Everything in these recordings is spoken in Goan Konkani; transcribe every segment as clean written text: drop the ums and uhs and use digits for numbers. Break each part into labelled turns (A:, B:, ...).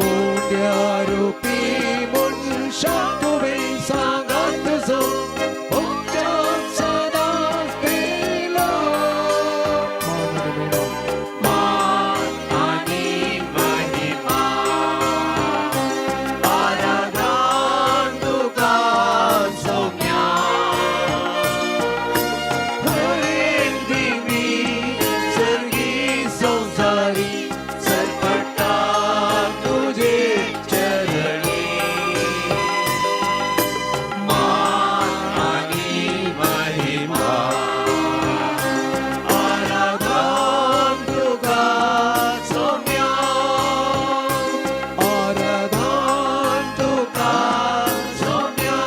A: उंड्या रुपी मनशाक तुवें सांगात तुजो उपचार सदांच दिलो. मान आनी महिमा आराधन तुका सोम्या, हरेक दिमी सर्गी संवसारी सरपटा तुजे चरणी. मान आनी महिमा आराधन तुका सोम्या, आराधन तुका सोम्या,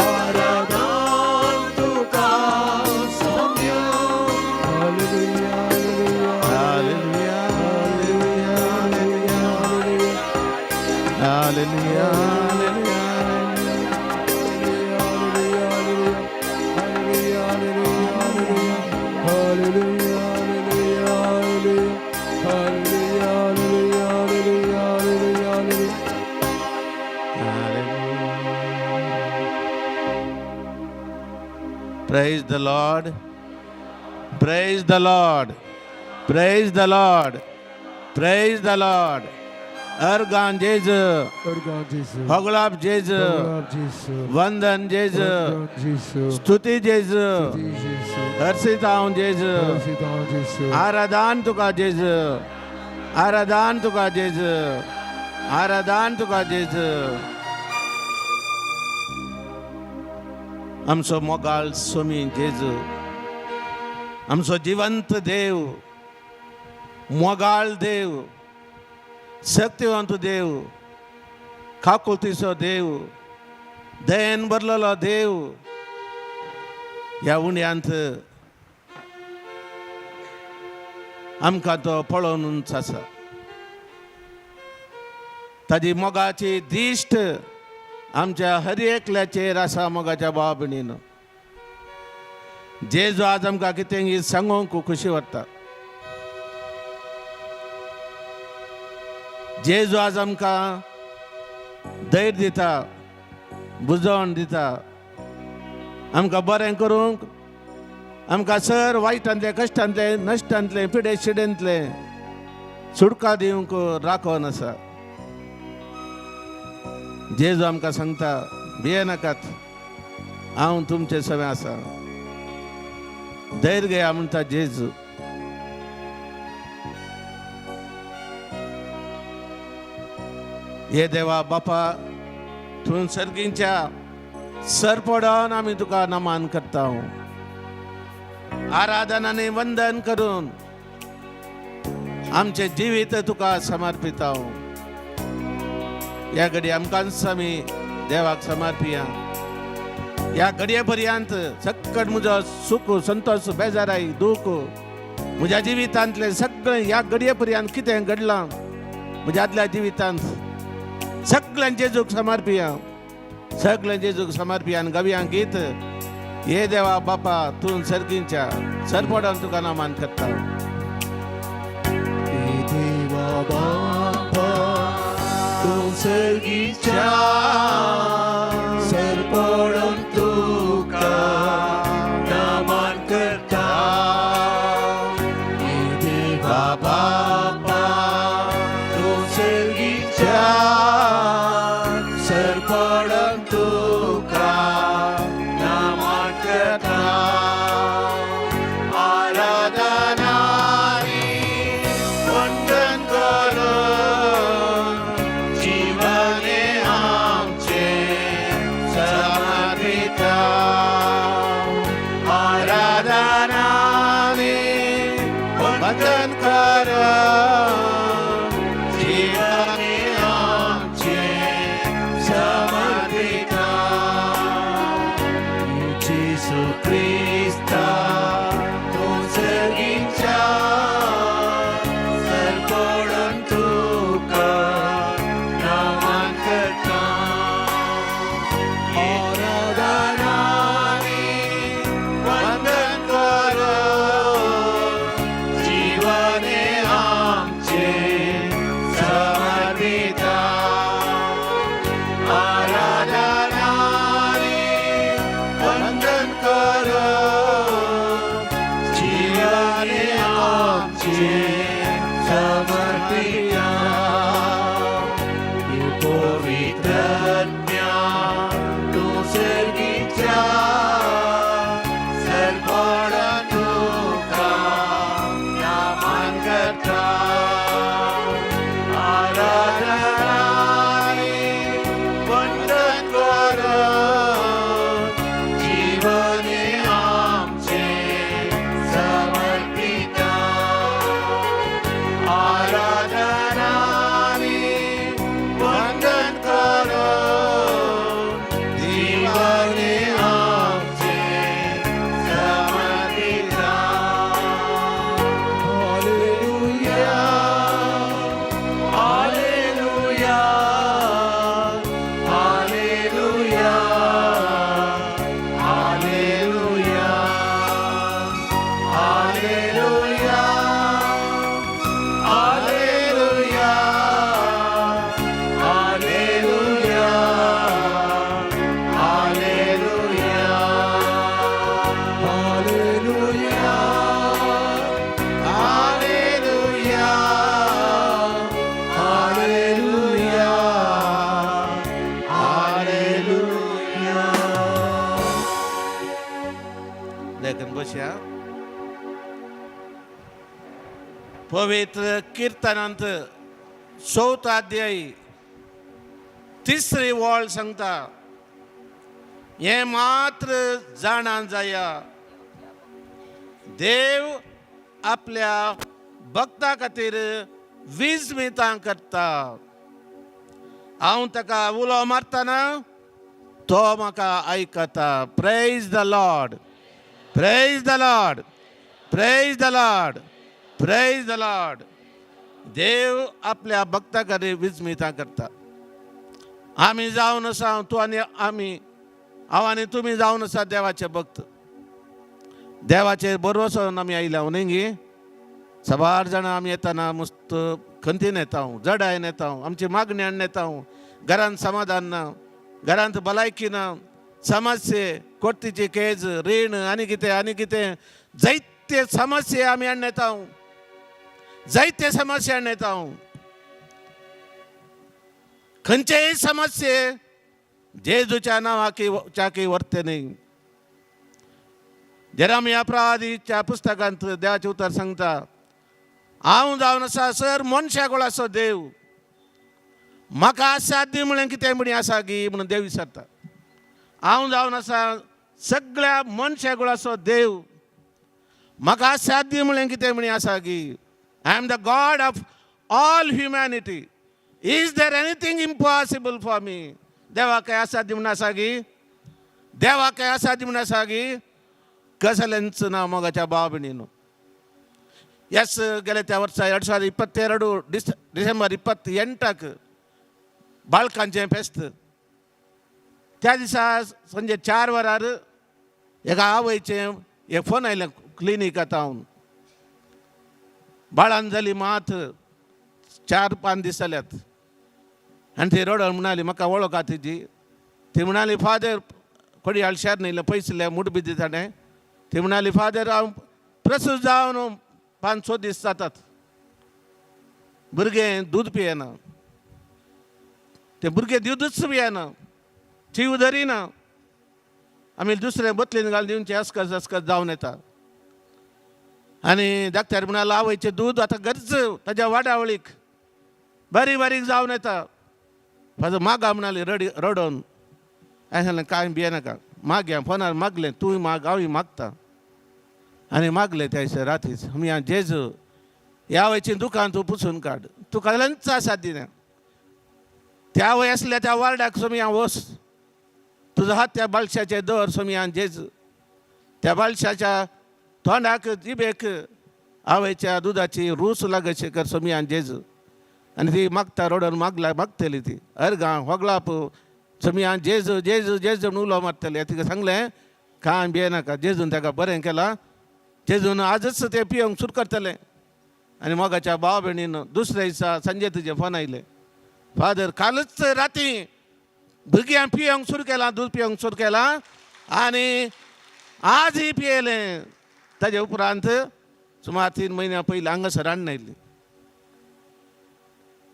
A: आराधन तुका Saumya.
B: Hallelujah, hallelujah, hallelujah, hallelujah. Praise the Lord. Praise the Lord. Praise the Lord. Praise the Lord. Organ जेजू, होगळाप जेजू, वंदन जेजू, स्तुती जेजू, हर्षित हांव जेजू, आराधन तुका जेजू, आराधन तुका जेजू, आराधन तुका जेजू. आमचो मोगाळ सोमी जेजू, आमचो जिवंत देव, मोगाळ देव, शक्तिवंत देव, काकुळतीचो देव, दयेन भरलेलो देव, ह्या उण्यांत आमकां तो पळोवनूच आसा. ताजी मोगाची दिश्ट आमच्या हर एकल्याचेर आसा. मोगाच्या भाव भयणीनो, जेजू आज आमकां कितें सांगूंक खुशी व्हरता. जेजू आज आमकां धैर्य दिता, बुजवण दिता, आमकां बरें करूंक, आमकां सर वायटांतलें, कश्टांतलें, नश्टांतलें, पिडे शिडेंतलें सुटका दिवंक राखोवन आसा. जेजू आमकां सांगता, भिये नाकात, हांव तुमचे सवें आसा. धैर्य घेया म्हणटा जेजू. हे देवा बापा, तूं सर्गींच्या सरपडान आमी तुका नमान करता. आराधन आनी वंदन करून आमचे जिवीत तुका समर्पिता. ह्या घडये आमकांच आमी देवाक समर्पिया. ह्या घडये पर्यंत सक्कड म्हजो सुख, संतोष, बेजाराय, दूख म्हज्या जिवितांतलें सगळें, ह्या घडये पर्यंत कितें घडलां म्हज्या आदल्या जिवितांत, सगळ्यां जेजूक समर्पिया. सगळ्यां जेजूक समर्पिया आनी गावया गीत, हे देवा बापा, तूं सर्गींच्या सरपडान तुका नमान करता.
A: देवा बापा, तूं सर्गीच्या सरपडून तुका नमन करता. हे देवा बापा, तूं सर्गीच्या सरपडून तुका नमन करता. आराधनानी वंदन करून जीवने आमचे.
B: पवित्र किर्तनांत चवथो अध्याय तिसरी वळ सांगता, हें मात्र जाणा जाया, देव आपल्या भक्ता खातीर विस्मितां करता. हांव ताका उलो मारतना तो म्हाका आयकता. Praise the Lord, praise the Lord, praise the Lord, praise the Lord. देव आपल्या भक्ता खातीर विस्मितां करता. आमी जावन आसा, तूं आनी आमी, हांव आनी तुमी जावन आसा देवाचे भक्त. देवाचेर भरवंसो आमी आयल्या न्ही गी. साबार जाणां आमी येताना मस्त खंतीन येता, जडायन येता, आमची मागणी हाडून येता. घरांत समाधान ना, घरांत भलायकी ना, समस्ये, कोर्तीची केज, रीण आनी कितें आनी कितें, जायते समस्ये आमी हाडून येता, जायते समस्या हाडून येता. खंयचेय समस्ये जेजूच्या नांवाकी चाकी व्हरते न्ही. जेरामिया प्रवादीच्या पुस्तकांत देवाचें उतर सांगता, हांव जावन आसा सर मनशा गोळाचो देव, म्हाका असाध्य म्हणलें कितें म्हणी आसा गी म्हणून देव विचारता. हांव जावन आसा सगळ्या मनशा गोळाचो देव, म्हाका असाध्य म्हणलें कितें म्हणी आसा गी? I am the God of all humanity. Is there anything impossible for me? देवा काय असाध्य म्हणून आसा गी? देवा काय असाध्य म्हणून आसा गी? कसलेंच ना मोगाच्या भाव भयणीनो. ಎಸ್, गेले त्या वर्सा 2022 ಡಿಸೆಂಬರ್ 28ಕ್ಕೆ बाळकांचें फेस्त. त्या दिसा संजे 4 वरार एका आवयचें एक फोन आयलें क्लिनिकांत हांव. बाळान जाली मात 4-5 दीस जाल्यात आनी ती रडून म्हणाली, म्हाका वळख आहा तिजी. ती म्हणाली, फादर, कोडयाळ शार न्ही पयसुल्ल्या मुडबिद्दी ताणें. ती म्हणाली, फादर, हांव प्रसूत जावन 5-6 दीस जातात, भुरगें दूद पियेना. ते भुरगें दूदच पियेना, चीव धरिना. आमी दुसरें बोतलेन घालून दिवचें, अस्कस अस्कस जावन येता. आनी डॉक्टर म्हणालो, आवयचें दूद आतां गरज ताज्या वाडावळीक बारीक बारीक जावन येता. फादर मागा म्हणाली रडी रडोन. हांवें सांगलें, कांय भियेनाका, मागया. फोनार मागलें, तूं माग, हांवूय मागता. आनी मागलें त्या दिसा रातीच, आमी जेजू, ह्या आवयचीं दुकान तूं पुसून काड, तूं कसलेंच आसा दिना. त्या आवय आसल्या त्या वार्डाक सोमया वस, तुजो हात त्या बाळशाचेर दवर. सोमयान जेजू, त्या बाळशाच्या तोंडाक जिबेक आवयच्या दुदाची रूच लागशी कर सोमयान जेजू. आनी ती मागता रडोन मागला, मागतली ती अर्गां होगलाप, सोमयान जेजू जेजू जेजू म्हणून उलो मारतली. तिका सांगलें, कांय भियेनाका, जेजून ताका बरें केलां, जेजून आजच ते पिवंक सुरू करतलें. आनी मोगाच्या भाव भयणीन, दुसऱ्या दिसा संजय तुजें फोन आयलें, फादर, कालच राती भुरग्यांक पिवंक सुरू केलां, दूद पिवंक सुरू केलां आनी आजय पियेलें. ताजे उपरांत सुमार 3 म्हयन्या पयलीं हांगासर हाडून आयली.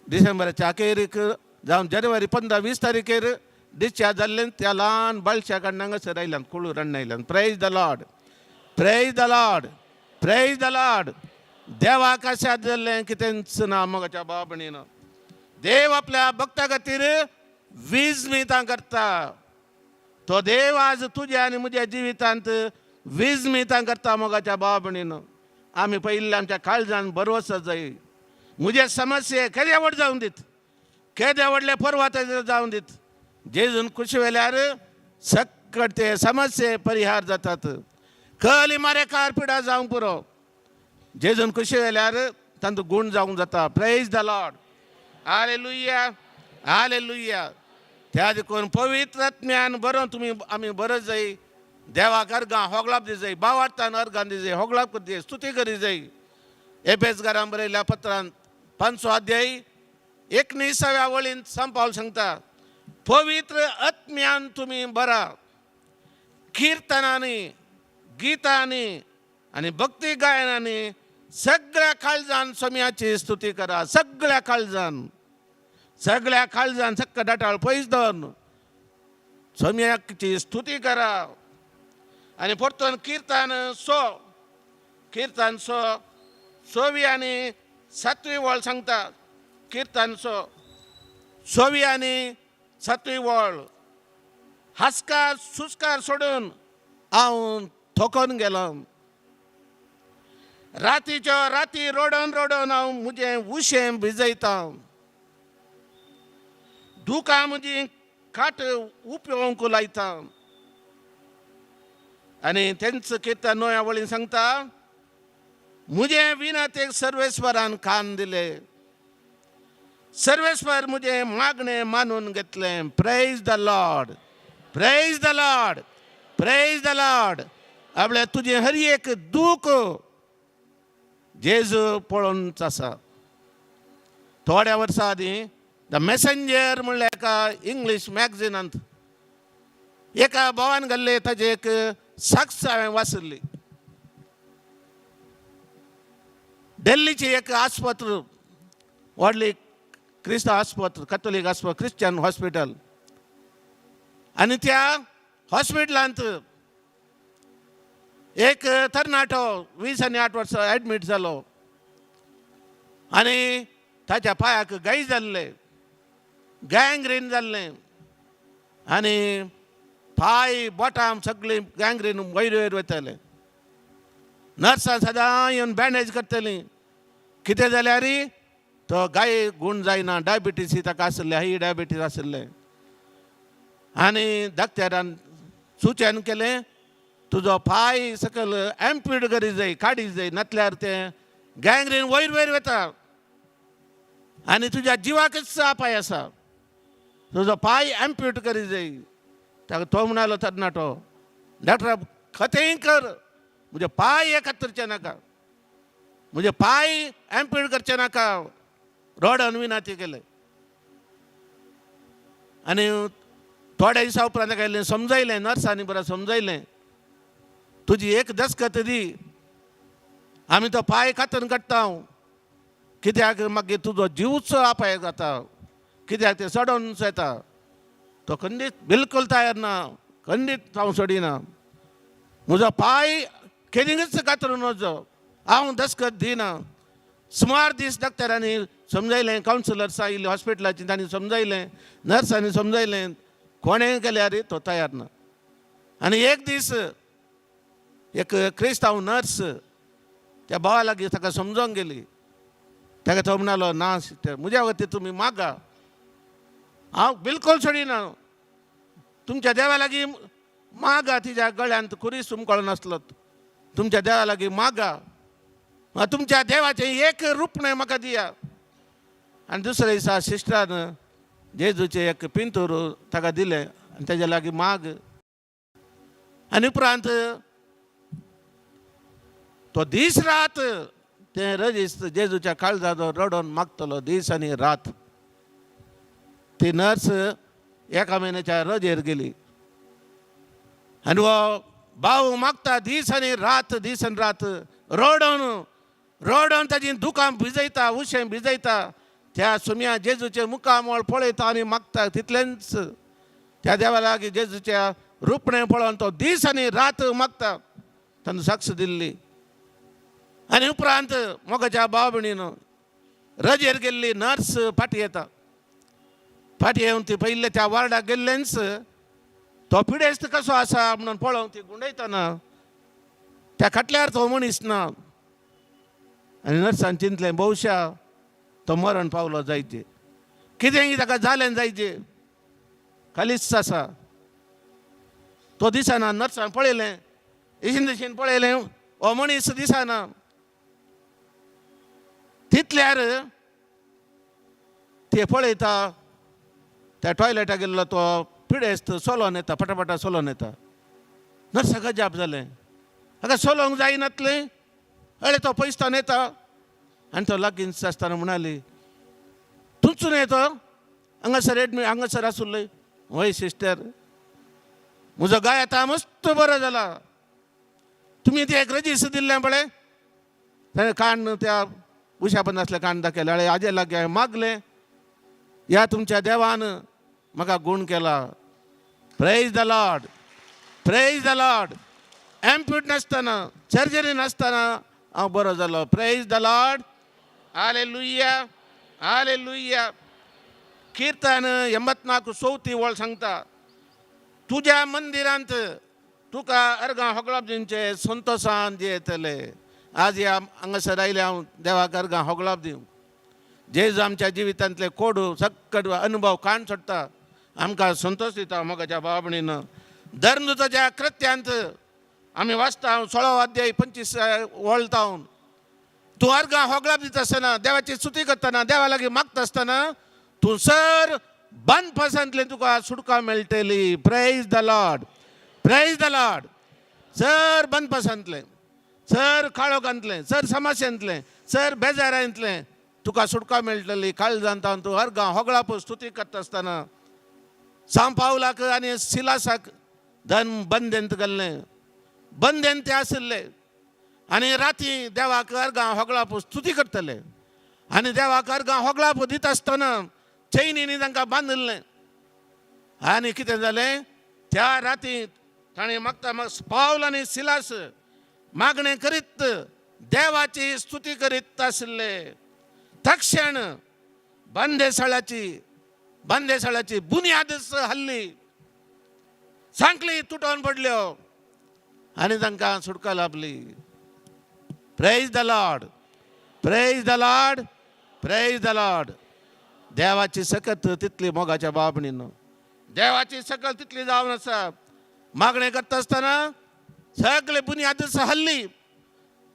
B: डिसेंबराच्या अखेरीक जावन जानेवारी 15-20 तारखेर डिस्चार्ज जाल्लें. त्या ल्हान बाळशाक हाडून हांगासर आयल्यान, कुळूर हाडून आयल्यान. Praise the Lord, praise the Lord, praise the Lord. देवाक अशें जाल्लें कितेंच ना. मोगाच्या भाव भयणीनो, देव आपल्या भक्ता खातीर विस्मितां करता. तो देव आज तुज्या आनी म्हज्या जिवितांत विस्मितां करता. मोगाच्या भाव भयणीनो, आमी पयलीं आमच्या काळजान भरवंसो जाय. म्हजे समस्ये केदे व्हड जावन दीत, केदे व्हडले पर्वत जावन दीत, जेजून खुशी वेल्यार सकट ते समस्ये परिहार जातात. कली मारेकार पिडा जावंक पुरो, जेजून खुशी वेल्यार तांचो गूण जावंक जाता. Praise the Lord, hallelujah, hallelujah. त्या देखून पवित्र आत्म्यान बरो तुमी आमी बरो जाय. देवाक अर्गां होगळाप दी जाय, भावार्थान अर्गां दी जाय, होगळाप करी जाय, स्तुती करी जाय. एपेसकारां बरयल्या पत्रान 5चो अध्याय 19व्या वळीन संत पावल सांगता, पवित्र आत्म्यान तुमी बरा, किर्तनांनी, गितांनी आनी भक्ती गायनांनी सगळ्या काळजान सोम्याची स्तुती करा. सगळ्या काळजान, सगळ्या काळजान, सक्क डाटाळ पयस दवरून सोम्याची स्तुती करा. आनी परतून किर्तन 6, किर्तन 6, 6वी आनी सातवी वळ सांगता. किर्तन सवी आनी सातवी वळ. हास्कार सुस्कार सोडून हांव थोकोन गेलो. रातीच्यो राती रडोन रडोन हांव म्हजें उशें भिजयता. दुकां म्हजी खाट उपयोंक लायता. आनी तेंच किर्तन णव्या वळीन सांगता, म्हजें विनंतेक सर्वेस्वरान कान दिले, सर्वेस्वर म्हजें मागणें मानून घेतलें. Praise the Lord, praise the Lord, praise the Lord. आपल्या तुजें हर एक दूख जेजू पळोवनच आसा. थोड्या वर्सां आदीं the messenger म्हणल्यार एका इंग्लीश मॅगझिनांत एका भावान घाल्ले ताजे एक साक्ष हांवें वाचिल्ली. दिल्लीची एक आस्पत्र, व्हडली क्रिस्तांव आस्पत्र, कथोलीक आस्पत्र, क्रिश्चन हॉस्पिटल. आनी त्या हॉस्पिटलांत एक तरणाटो 20 आनी 8 वर्सां एडमीट जालो आनी ताच्या पांयाक गाय जाल्ले, गँग्रीन जाल्लें आनी पांय बोटां सगळीं गँग्रीन वयर वयर वयताले. नर्सां सदां येवन बँडेज करतलीं. कितें जाल्यार तो गाय गूण जायना. डायबिटीस ताका आशिल्लें, हाय डायबिटीस आशिल्लें. आनी डॉक्टरान सुचन केलें, तुजो पांय सकयल एम्प्यूट करी जाय, काडी जाय, नातल्यार तें गँग्रीन वयर वयर वता आनी तुज्या जिवाकच अपाय आसा. तुजो पांय एम्प्यूट करी जाय. ताका तो म्हणालो तरणाटो, डॉक्टर, खतेंय कर, म्हजे पांय हे कातरचे नाका, म्हजे पांय एम्प्यूट करचे नाका. रडन विनंती केले. आनी थोड्या दिसा उपरांत ताका इल्लें समजयलें नर्सांनी, बरें समजयलें, तुजी एक दस्खत दी, आमी तो पांय कातरून काडटा. कित्याक मागीर तुजो जीवच अपाय जाता, कित्याक ते चडोन येता. तो खंडीत बिलकुल तयार ना. खंडीत हांव सोडिना, म्हजो पांय केदिंगच कातरून वचो, हांव दस्खत दिना. सुमार दीस डॉक्टरांनी समजयलें, कावन्सिलर्स आयिल्ली हॉस्पिटलाची, तांणी समजयलें, नर्सांनी समजयलें, कोणें केल्यार तो तयार ना. आनी एक दीस एक क्रिस्तांव नर्स त्या भावा लागीं ताका समजोंक गेली. ताका तो म्हणालो, ना सिस्टर, म्हज्या वतीन तुमी मागा, हांव बिलकुल सोडिना, तुमच्या देवा लागीं मागा. तिच्या गळ्यांत खुरीस हुमकळून आसलो. तुमच्या देवा लागीं मागा, तुमच्या देवाचें एक रुपणें म्हाका दिया. आनी दुसऱ्या दिसा सिस्टरान जेजूचें एक पिंतूर ताका दिलें आनी तेज्या लागीं माग. आनी उपरांत तो दीस रात तें रजिस्त जेजूच्या काळजाचो रडोन मागतलो, दीस आनी रात. ती नर्स एका म्हयन्याच्या रजेर गेली आनी हो भाव मागता दीस आनी रात, दीस आनी रात, रडोन रडोन ताजी दुकां भिजयता, उशें भिजयता. त्या सुम्या जेजूचें मुखामळ पळयता आनी मागता तितलेंच. त्या देवा लागीं जेजूच्या रुपणें पळोवन तो दीस आनी रात मागता. ताणें साक्ष दिल्ली. आनी उपरांत मोगाच्या भाव भयणीन, रजेर गेल्ली नर्स फाटी येता. फाटी येवन ती पयले त्या वार्डाक गेल्लेंच, तो पिडेस्त कसो आसा म्हणून पळोवंक ती गुंडयतना त्या खाटल्यार तो मनीस ना. आनी नर्सान चिंतलें, बहुशा तो मरण पावलो जायचे, कितेंय ताका जालें जायचे, खालीच आसा, तो दिसना. नर्सान पळयलें, इशीन दिशीन पळयलें, हो मनीस दिसना. तितल्यार ते पळयता, त्या टॉयलेटाक गेल्लो तो पिडेस्त चलोन येता, पटापटा चलोन येता. नर्साक अजाप जालें, हाका चलोवंक जायनातलें, अळे तो पयसतान येता. आनी तो लागींच आसतना म्हणाली, तूंच न्हय तो हांगासर एडमीट हांगासर आसुल्ले? वय सिस्टर, म्हजो गाय आतां मस्त बरो जाला. तुमी ते एक रजीस दिल्लें पळय, ताणें कान त्या उशा बंद आसलें कान दाखयलें. अळे हाजे लागीं हांवें मागलें, ह्या तुमच्या देवान म्हाका गूण केला. Praise the Lord, praise the Lord. एम्प्यूट नासतना, सर्जरी नासतना हांव बरो जालो. Praise the Lord. Hallelujah, hallelujah. किर्तन 84 चवथी वळ सांगता, तुज्या मंदिरांत तुका अर्गां होगळाप दिवचे संतोशान दियतले. आज ह्या हांगासर आयले हांव देवाक अर्गां होगळाप दिवंक. जेजू आमच्या जिवितांतले कोडू सक्कट अनुभव काण सोडटा, आमकां संतोश दिता मोगाच्या भाव भयणीन. धर्मदूताच्या कृत्यांत आमी वाचता 16 अध्याय 25 वळतावन, तूं अर्गां होगळाप दिता आसतना, देवाची स्तुती करतना, देवा लागीं मागता आसतना तूं सर बंद फसांतले तुका सुटका मेळटली. Praise the Lord, praise the Lord. Sir बंद फसांतलें, सर काळोखांतलें, सर समस्यांतलें, सर बेजारांतलें तुका सुटका मेळटली. काळजांत तूं अर्गां होगळाप स्तुती करता आसतना. सांव पावलाक आनी सिलासाक धन बंदेंत घाल्लें, बंदेंत ते आशिल्ले आनी राती देवाक अर्गां होगळाप स्तुती करतले आनी देवाक अर्गां होगळाप दिता आसतना चैनीनी तांकां बांदिल्लें. आनी कितें जालें, त्या राती ताणें मागता पावल आनी सिलास मागणें करीत देवाची स्तुती करीत आशिल्ले. तक्षण बंदेसाळाची बुन्यादच हल्ली, सांकली तुटोवन पडल्यो आनी तांकां सुटका लाभली. Praise the Lord, praise the Lord, praise the Lord. देवाची सकत तितली मोगाच्या बाबणीन, देवाची सकल तितली जावन आसा. मागणें करता आसतना सगळे बुन्यादच हल्ली.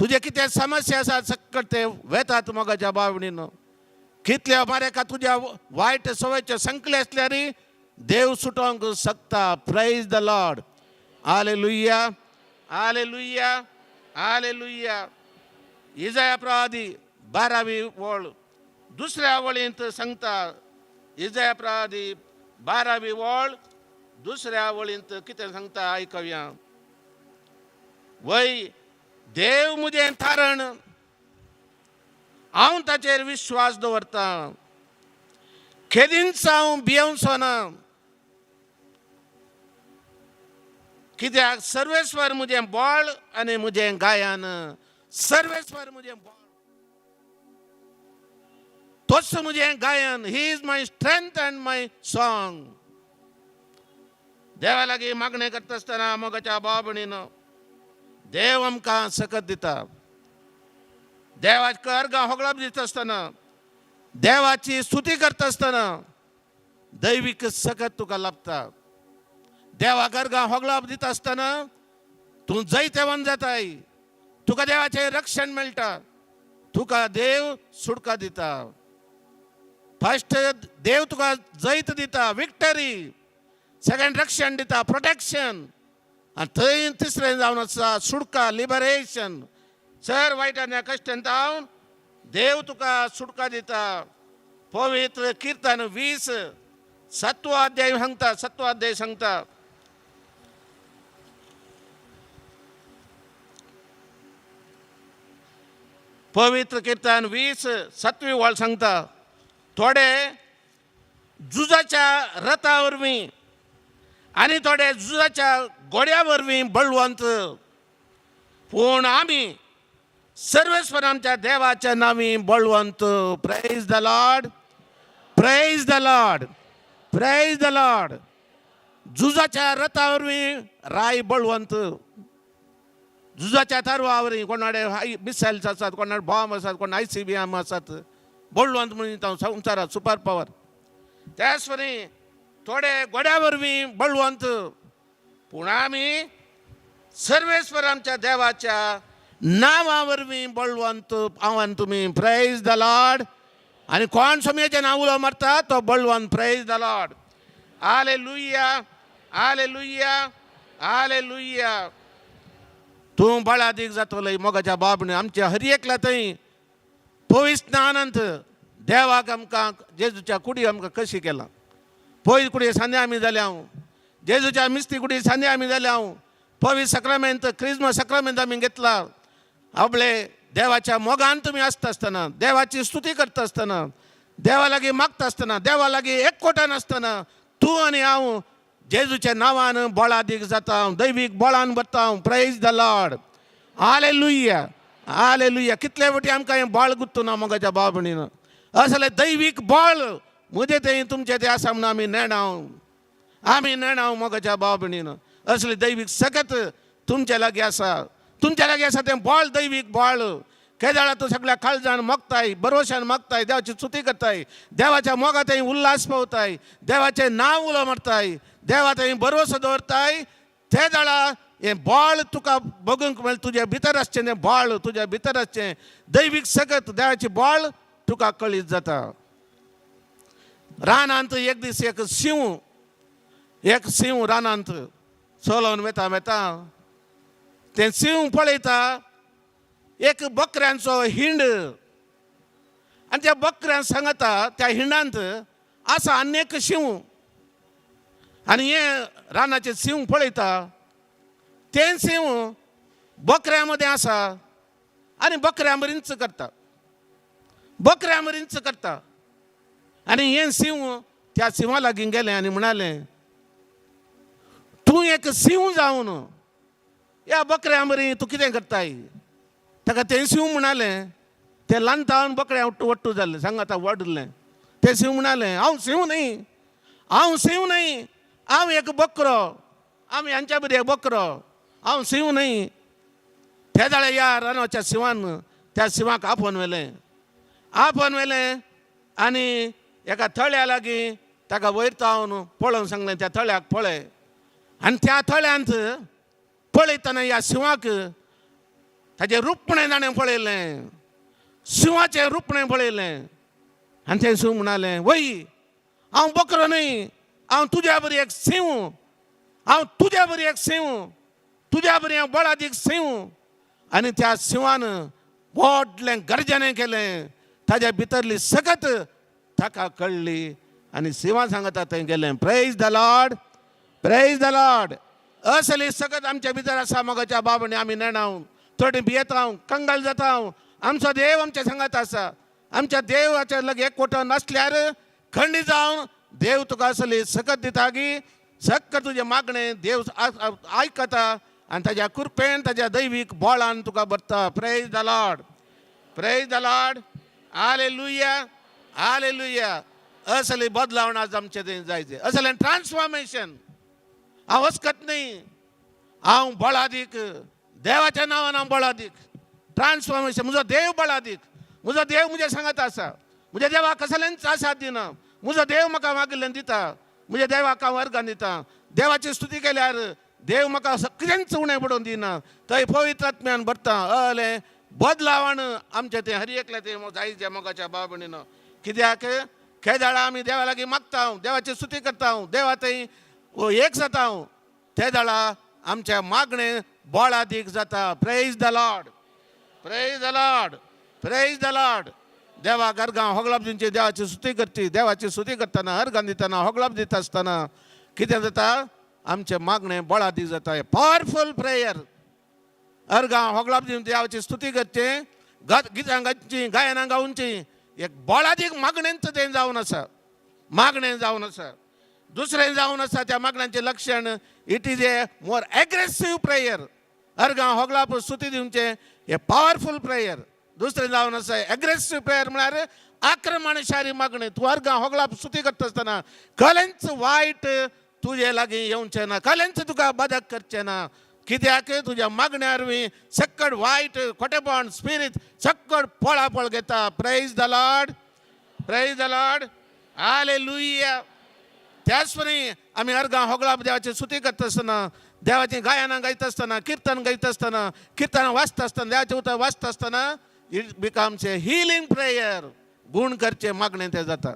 B: तुजे कितें समस्या आसात सकट ते वेतात मोगाच्या बाबणीन. कितल्या मारेका तुज्या वायट सवयचे संकले आसल्यार देव सुटोवंक शकता. Praise the Lord. Hallelujah, hallelujah, hallelujah. इजाया प्रवादी 12वी वळ दुसऱ्या वळींत सांगता. इजाया प्रवादी 12वी वळ दुसऱ्या वळींत कितें सांगता आयकया. वय देव म्हजें तारण, हांव ताचेर विश्वास दवरतां, खेदींच हांव भियेवचो ना. कित्याक सर्वेस्वर म्हजें बळ आनी म्हजें गायन. सर्वेस्वर म्हजें बळ, तोच म्हजें गायन. He is my strength and my song. देवा लागीं मागणें करता आसतना मोगाच्या भाव भयणीनो, देव आमकां सकत दिता. देवाक अर्गां होगळप दिता आसतना, देवाची स्तुती करता आसतना दैवीक सकत तुका लाभता. देवाक अर्गां होगळप दिता आसतना तूं जैतवंत जाताय. तुका देवाचें रक्षण मेळटा, तुका देव सुटका दिता. फर्स्ट देव तुका जैत दिता, विक्टरी. सेकंड रक्षण दिता, प्रोटेक्शन. आनी थंय तिसरें जावन आसा सुटका, लिबरेशन. सर वायटान कश्टान जावन देव तुका सुटका दिता. पवित्र किर्तन 20 सत्व अध्याय सांगता, सत्व अध्याय सांगता. पवित्र किर्तन 20 सातवी वळ सांगता, थोडे झुजाच्या रथा वरवीं आनी थोडे झुजाच्या घोड्या वरवीं बळवंत, पूण आमी सर्वेस्वर आमच्या देवाच्या नांवी बळवंत. Praise the Lord, praise the Lord, praise the Lord. झुजाच्या रथा वरवीं राय बळवंत. झुजाच्या तारवा वरवीं कोणाडे हाय मिसायल्स आसात, कोणाडे बॉम्ब आसात, कोण ICBM आसात, बळवंत म्हणून संवसारात सुपर पावर. त्याच वरी थोडे घोड्या वरवीं बळवंत, पूण आमी सर्वेस्वर आमच्या देवाच्या नांवा वरवीं बळवंत. हांव आनी तुमी. Praise the Lord. आनी कोण स्वामयाचें नांव उलो मारता तो बळवंत. Praise the Lord. Hallelujah, hallelujah, hallelujah. तूं बळादीक जातलो मोगाच्या बाबणे. आमच्या हर एकल्या थंय पवित्र आनंद देवाक आमकां जेजूच्या कुडी आमकां कशी केला. पयली कुडी सांदे आमी जाल्या हांव, जेजूच्या मिस्ती कुडी सांदे आमी जाल्या हांव. पवित्र सक्रामेंत, क्रिजमा सक्रामेंत आमी घेतला. आपले देवाच्या मोगान तुमी आसता आसतना, देवाची स्तुती करता आसतना, देवा लागीं मागता आसतना, देवा लागीं एकवटान आसतना तूं आनी हांव जेजूच्या नांवान बळादीक जाता, दैवीक बळान वता. Praise the Lord. Hallelujah. Hallelujah. कितले फावटी आमकां हें बळ गुत्तू ना मोगाच्या भाव भयणीन. असलें दैवीक बळ म्हजें तें तुमचें तें आसा म्हणून आमी नेणाव, आमी नेणाव मोगाच्या भाव भयणीन. असलें दैवीक सकत तुमच्या लागीं आसा, तुमच्या लागीं आसा तें बळ, दैवीक बळ. केदाळा तूं सगळ्या काळजान मोगताय, भरवशान मागताय, देवाची स्तुती करताय, देवाच्या मोगा थंय उल्हास पावताय, देवाचें नांव उलो मारताय, देवा थंय भरवसो दवरताय, ते जाळा हें बळ तुका बगूंक मेळ. तुज्या भितर आसचें तें बळ, तुज्या भितर आसचें दैवीक सकत, देवाची बळ तुका कळीत जाता. रानांत एक दीस एक शिंव, एक शिंव रानांत चलोवन वेता वेता तें शिंव पळयता एक बकऱ्यांचो हिंड आनी त्या बकऱ्यां सांगता त्या हिंडांत आसा आनी एक शिंव. आनी हे रानाचें शिंव पळयता, तें शिंव बकऱ्यां मदें आसा आनी बकऱ्यां बरींच करता, बकऱ्यां बरींच करता. आनी हें शिंव त्या शिंवा लागीं गेलें आनी म्हणालें, तूं एक शिंव जावन ह्या बकऱ्यां बरी तूं कितें करताय? ताका तें शिंव म्हणालें, तें ल्हान बकऱ्यां वट्टू वट्टू जालें, सांग आतां वडलें. तें शिंव म्हणालें, हांव शिंव न्हय, हांव शिंव न्हय, हांव एक बकरो, हांव ह्यांच्या बरी एक बकरो, हांव शिंव न्हय. ते जाल्यार ह्या रानाच्या शिंवान त्या शिंवाक आपोवन व्हेलें, आपोवन व्हेलें आनी एका तळ्या लागीं ताका वयर तावन पळोवंक सांगलें, त्या तळ्याक पळय. आनी त्या तळ्यांत पळयतना ह्या शिंवाक ताजें रुपणें ताणें पळयलें, शिंवाचें रुपणें पळयलें. आनी तें शिंव म्हणालें, वय हांव बकरो न्हय, हांव तुज्या बरी एक शिंव, हांव तुज्या बरी एक शिंव, तुज्या बरी हांव बळादीक शिंव. आनी त्या शिंवान व्हडलें गर्जनें केलें. ताज्या भितरली सकत ताका कळ्ळी आनी शिंवा सांगता थंय गेलें. Praise the Lord, praise the Lord. असली सकत आमच्या भितर आसा मोगाच्या बाबांनी. आमी नेणाव थोडी भियेता, कंगाल जाता. आमचो देव आमच्या सांगात आसा. आमच्या देवाच्या लगे एकवटो नासल्यार खंडी जावन देव तुका असली सकत दिता की सक्क तुजें मागणें देव आयकता आनी ताज्या कृपेन, ताज्या दैवीक बळान तुका भरता. Praise the Lord, praise the Lord. Hallelujah, hallelujah. असली बदलावण आज आमचें थंय जायचे, असलें ट्रान्सफॉर्मेशन. हांव वचकत न्ही, हांव बळादीक, देवाच्या नांवान हांव बळादीक. ट्रान्सफॉर्मेशन. म्हजो देव बळादीक, म्हजो देव म्हज्या सांगात आसा. म्हज्या देवाक कसलेंच आसात दिना. म्हजो देव म्हाका मागिल्लें दिता. म्हज्या देवाक हांव अर्गां दिता. देवाची स्तुती केल्यार देव म्हाका कितेंच उणें पडोवन दिना. थंय पवित्र आत्म्यान भरता. अलें बदलावण आमचें तें हर एकलें तें जायचे मोगाच्या भाव भयणीनो. कित्याक केदाळा आमी देवा लागीं मागता, देवाची स्तुती करता, देवा थंय एक जाता, ते दाळा आमच्या मागणें बळादीक जाता. Praise the Lord, praise the Lord, praise the Lord. देवाक अर्गां होगळाप दिवची, देवाची स्तुती करची. देवाची स्तुती करतना, अर्गां दितना, होगळाप दिता आसतना कितें जाता? आमचें मागणें बळादीक जाता. Powerful prayer. अर्गां होगळाप दिवन देवाची स्तुती करचें, गितां गावची, गायनां गावची, एक बळादीक मागणेंच तें जावन आसा, मागणें जावन आसा. दुसरें जावन आसा त्या मागण्यांचें लक्षण, it is a more aggressive prayer. अर्गां होगळाप स्तुती दिवचें हें पावरफूल प्रेयर. दुसरें जावन आसा एग्रेसीव प्रेयर, म्हळ्यार आक्रमणशारी मागणें. तूं अर्गां होगळाप स्तुती करता आसतना कलेंच वायट तुजे लागीं येवचें ना, कलेंच तुका बादक करचें ना. कित्याक तुज्या मागण्या वरवीं सक्कड वायट खोटेपण स्पिरीत सक्कड पळापळ घेता. Praise the Lord, praise the Lord, hallelujah. त्याच परी आमी अर्गां होगळाप देवाची स्तुती करता आसतना, देवाची गायनां गायता आसतना, किर्तन गायता आसतना, किर्तनां वाचता आसतना, देवाचें उतर वाचता आसतना, it becomes a healing prayer. गूण करचें मागणें तें जाता.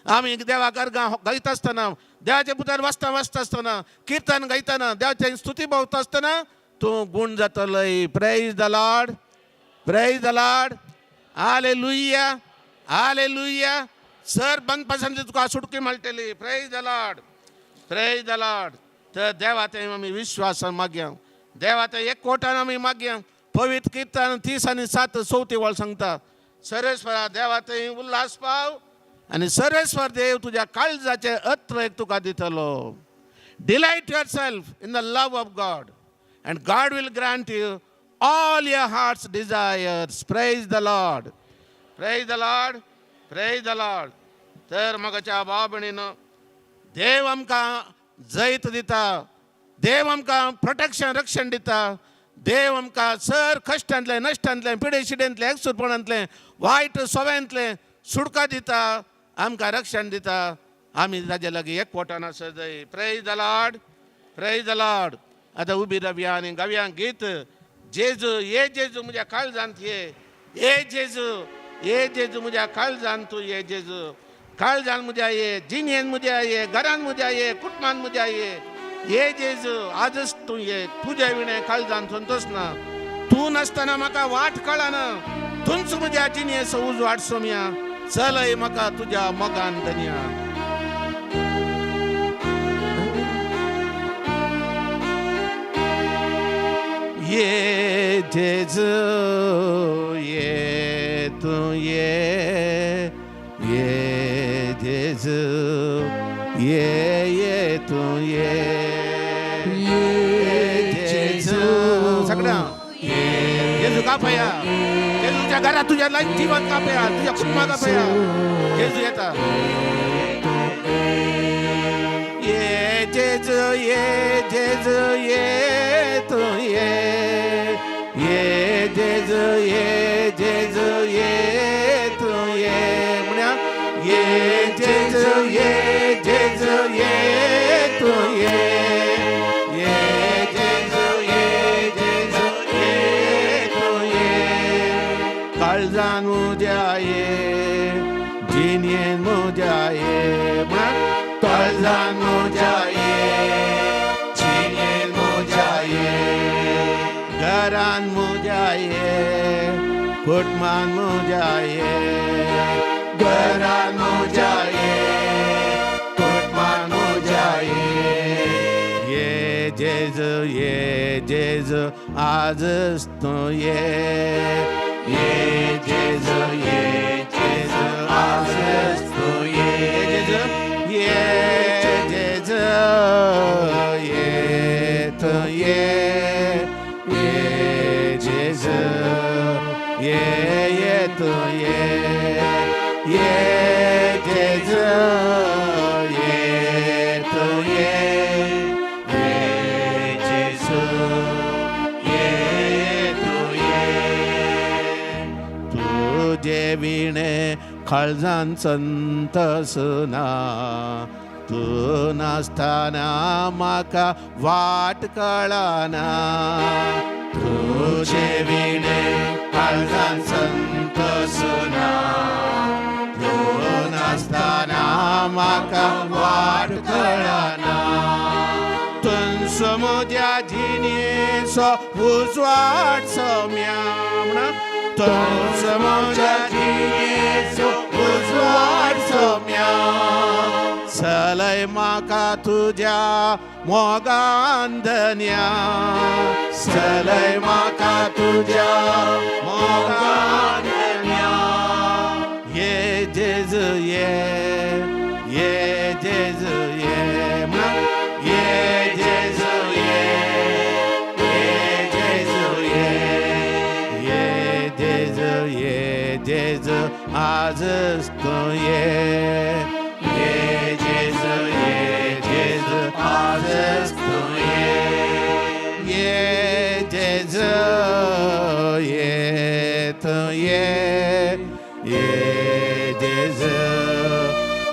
B: आमी देवाक अर्गां गायता आसतना, देवाचें उतर वाचता वाचता आसतना, किर्तन गायतना, देवाची स्तुती पावता आसतना तूं गूण जातलोय. Praise the Lord, praise the Lord, hallelujah, hallelujah. Sir बंद पसंत तुका सुटकी मेळटली. Praise the Lord, praise the Lord. तर देवा थंय आमी विश्वासान मागया, देवा थंय एक कोटान आमी मागया. पवित्र किर्तन 30 आनी 7 चवथी वळ सांगता, सर्वेस्वरा देवा थंय उल्हास पाव आनी सर्वेस्वर देव तुज्या काळजाचे अत्र एक तुका दितलो. Delight yourself in the love of God and God will grant you All your heart's desires. Praise the Lord, praise the Lord, praise the Lord. तर मगाच्या भाव भयणीनो, देव आमकां जैत दिता, देव आमकां प्रोटेक्शन रक्षण दिता, देव आमकां सर कश्टांतलें, नश्टांतलें, पिडेशिडेंतलें, एकसुरपणांतलें, वायट सव्यांतलें सुटका दिता, आमकां रक्षण दिता. आमी ताजे लागीं एकवटान आसा जाय. Praise the Lord, praise the Lord. आतां उबी रावया आनी गावया गीत, जेजू ये जेजू म्हज्या काळजांत ये, ये जेजू, ये जेजू म्हज्या काळजांत तूं ये जेजू. काळजान म्हज्या ये, जिणेन म्हज्या ये, घरान म्हज्या ये, कुटुंबान म्हज्या ये, ये जेजू आजच तूं ये. तुज्या विणें काळजान संतोश ना, तूं नासतना म्हाका वाट कळना, तूंच म्हज्या जिणेचो उजवाड सोम्या, चलय म्हाका तुज्या मोगान धनया. ये जेजू ये तूं ये, ये जेजू ये, ये तूं ये, ये जेजू. सगळ्या जेजू कापया, जेजूच्या घरात तुझ्या लाईफ जीवन कापया, तुझ्या कुटुंबा कापया, जेजू येता. ये जेजू, ये जेजू, ये तूं ये, ये जेजू, ये जेजू, ये तूं ये. म्हणया ये जेजू, ये जेजू, ये तूं ये, ये जेजू, ये जेजू, ये तूं ये. काळजान म्हज्या ये, जिणेन म्हज्या ये, म्हणा काळजान म्हज्या ये, जिणेन म्हज्या ये, घरान म्हज्या ये, कुटुंबान म्हज्या ये, घरान म्हज्या ये, कुटुंबान म्हज्या ये. ये जेजू, ये जेजू आजच तूं ये, ये जेजू, ये जेजू आजच तूं ये, जेजू, ये जेजू, ये तूं ये, ये जेजू, ये, ये तूं ये, ये जेजू, ये तूं ये, ये जेजू, ये तूं ये. तुजे विणे काळजान संतोष ना, तूं नासतना म्हाका वाट कळना, तुजे विणे काळजान संतोष ना, तूं नासतना म्हाका वाट कळना, तूंच म्हज्या जिणेचो उजवाड सोम्या, म्हणा तूंच म्हज्या जिणेचो उजवाड सोम्या, चलय म्हाका तुज्या मोगान धन्या, चलय म्हाका तुज्या मोगान धन्या. ये जेजू ये, ये जेजू ये, म्हणा ये जेजू ये, ये जेजू ये, ये जेजू, ये जेजू आजच तूं ये, ये जेजू, ये जेजू आजच तूं ये, ये जेजू, ये तूं ये, ये जेजू,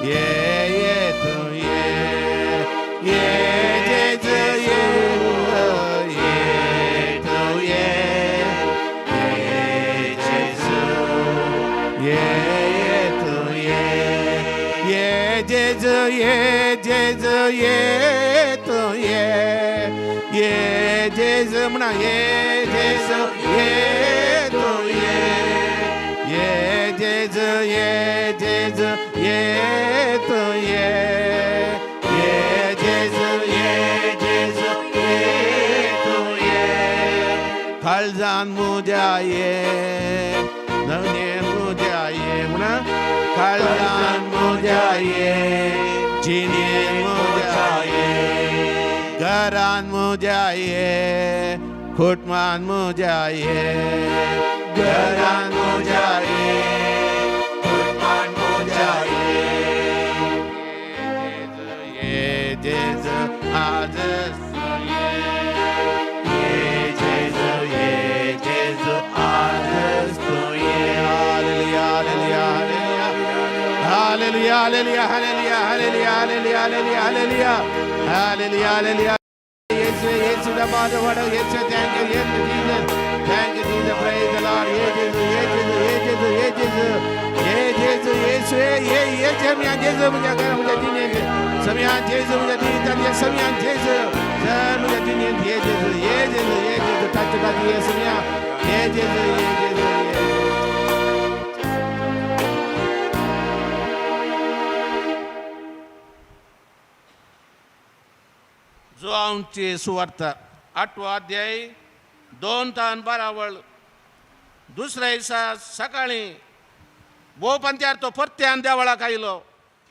B: ये, ये तूं ये, ये जेजू, ये, ये तूं ये, ये जेजू, ये, ये तूं ये, ये जेजू, ये जेजू, ये तूं ये, ये जेजू, म्हणा ये जेजू, ये तूं ये, ये जेजू, ये जेजू, ये तूं ये, ये जेजू, ये जेजू, ये तूं ये. काळजान म्हज्या ये, धने म्हज्या ये, म्हणा काळजान म्हज्या ये, जिणेन म्हज्या ये, घरान म्हज्या ये, कुटुंबान म्हज्या ये, घरान म्हज्या ये,
A: कुटुंबान म्हज्या ये.
B: ये जेजू, आजच ये,
A: ये जेजू, ये जेजू, आजच तूं ये.
B: Hallelujah, hallelujah, hallelujah, hallelujah, hallelujah, hallelujah, hallelujah, hallelujah, hallelujah, hallelujah. Yesu, Yesu, the Father, Yesu, thank you, Yesu, Jesus, thank you, Jesus, praise the Lord, Ye Jesu, Ye Jesu, Ye Jesu, Ye Jesu, Ye Jesu, Yesu, Ye, Ye, Samiyan Jesu, म्हज्या घरा, म्हज्या जिणेंत, समियान जेजू, म्हज्या जिवितांत, ये समियान जेजू, सर म्हज्या जिणेंत, ये जेजू, ये जेजू, ये जेजू, टच टच, ये समियान, ये जेजू, ये जेजू, ये. जुआंची सुवार्ता आठवो अध्याय 2 तान 12 वळ. दुसऱ्या दिसा सकाळी भोव पंत्यार तो परत्यान देवळाक आयलो.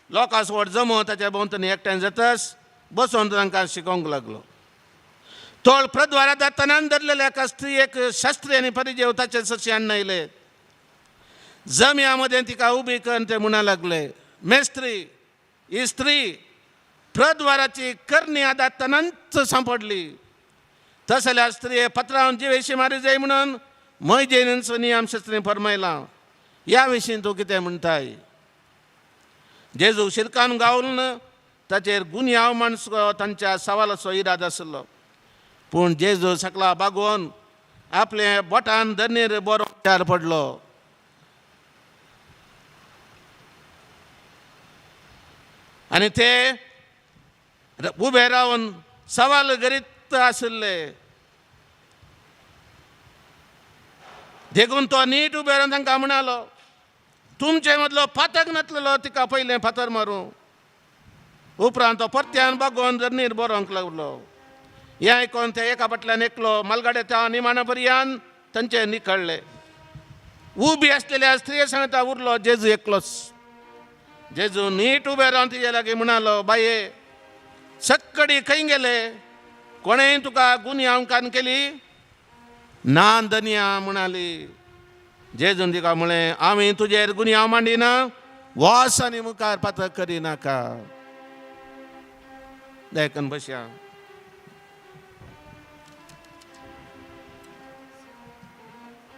B: लोकां व्हड जमो ताच्या भोंवतणी एकठांय जातस बसोन तांकां शिकोवंक लागलो. तोळ प्रद्वारा जातानान धरलेल्या एका स्त्रियेक शास्त्री आनी परिजेव ताचे सरशी हाडून आयले. जम्या मदें तिका उबी करून ते म्हणा लागले, मेस्त्री, ही स्त्री प्रद्वाराची करणी आदातनाच सांपडली. तसल्या स्त्रिये पत्रावन जिवेशी मारी जाय म्हणून मोयजेन नियम शास्त्री फरमायला. ह्या विशीं तूं कितें म्हणटाय? जेजू शिरकान गावून ताचेर गुन्यांव माणसो तांच्या सवालाचो इराद आसलो. पूण जेजू सकला बागोवन आपले बोटान धरणीर बरो चार पडलो. आनी ते उबे रावन सवाल करीत आशिल्ले. देखून तो नीट उबे रावन तांकां म्हणालो, तुमचे मदलो फातक नातलेलो तिका पयलें फातर मारूं. उपरांत तो परत्यान बागोवन जमनीर बरोवंक लागलो. हें आयकोन ते एका फाटल्यान एकलो मालगाडे त्या निमाणा पर्यान तांचे निकळ्ळे. उबी आसलेल्या स्त्रिये सांगता उरलो जेजू एकलोच. जेजू नीट उबे रावन तिजे लागीं म्हणालो, बाये, सक्कडी खंय गेले? कोणें तुका गुन्यांवकान केली ना? धनिया, म्हणाली. जेजून तिका म्हळें, आमी तुजेर गुन्यांव मांडिना. वच आनी मुखार पातक करिनाका. देखून बसया.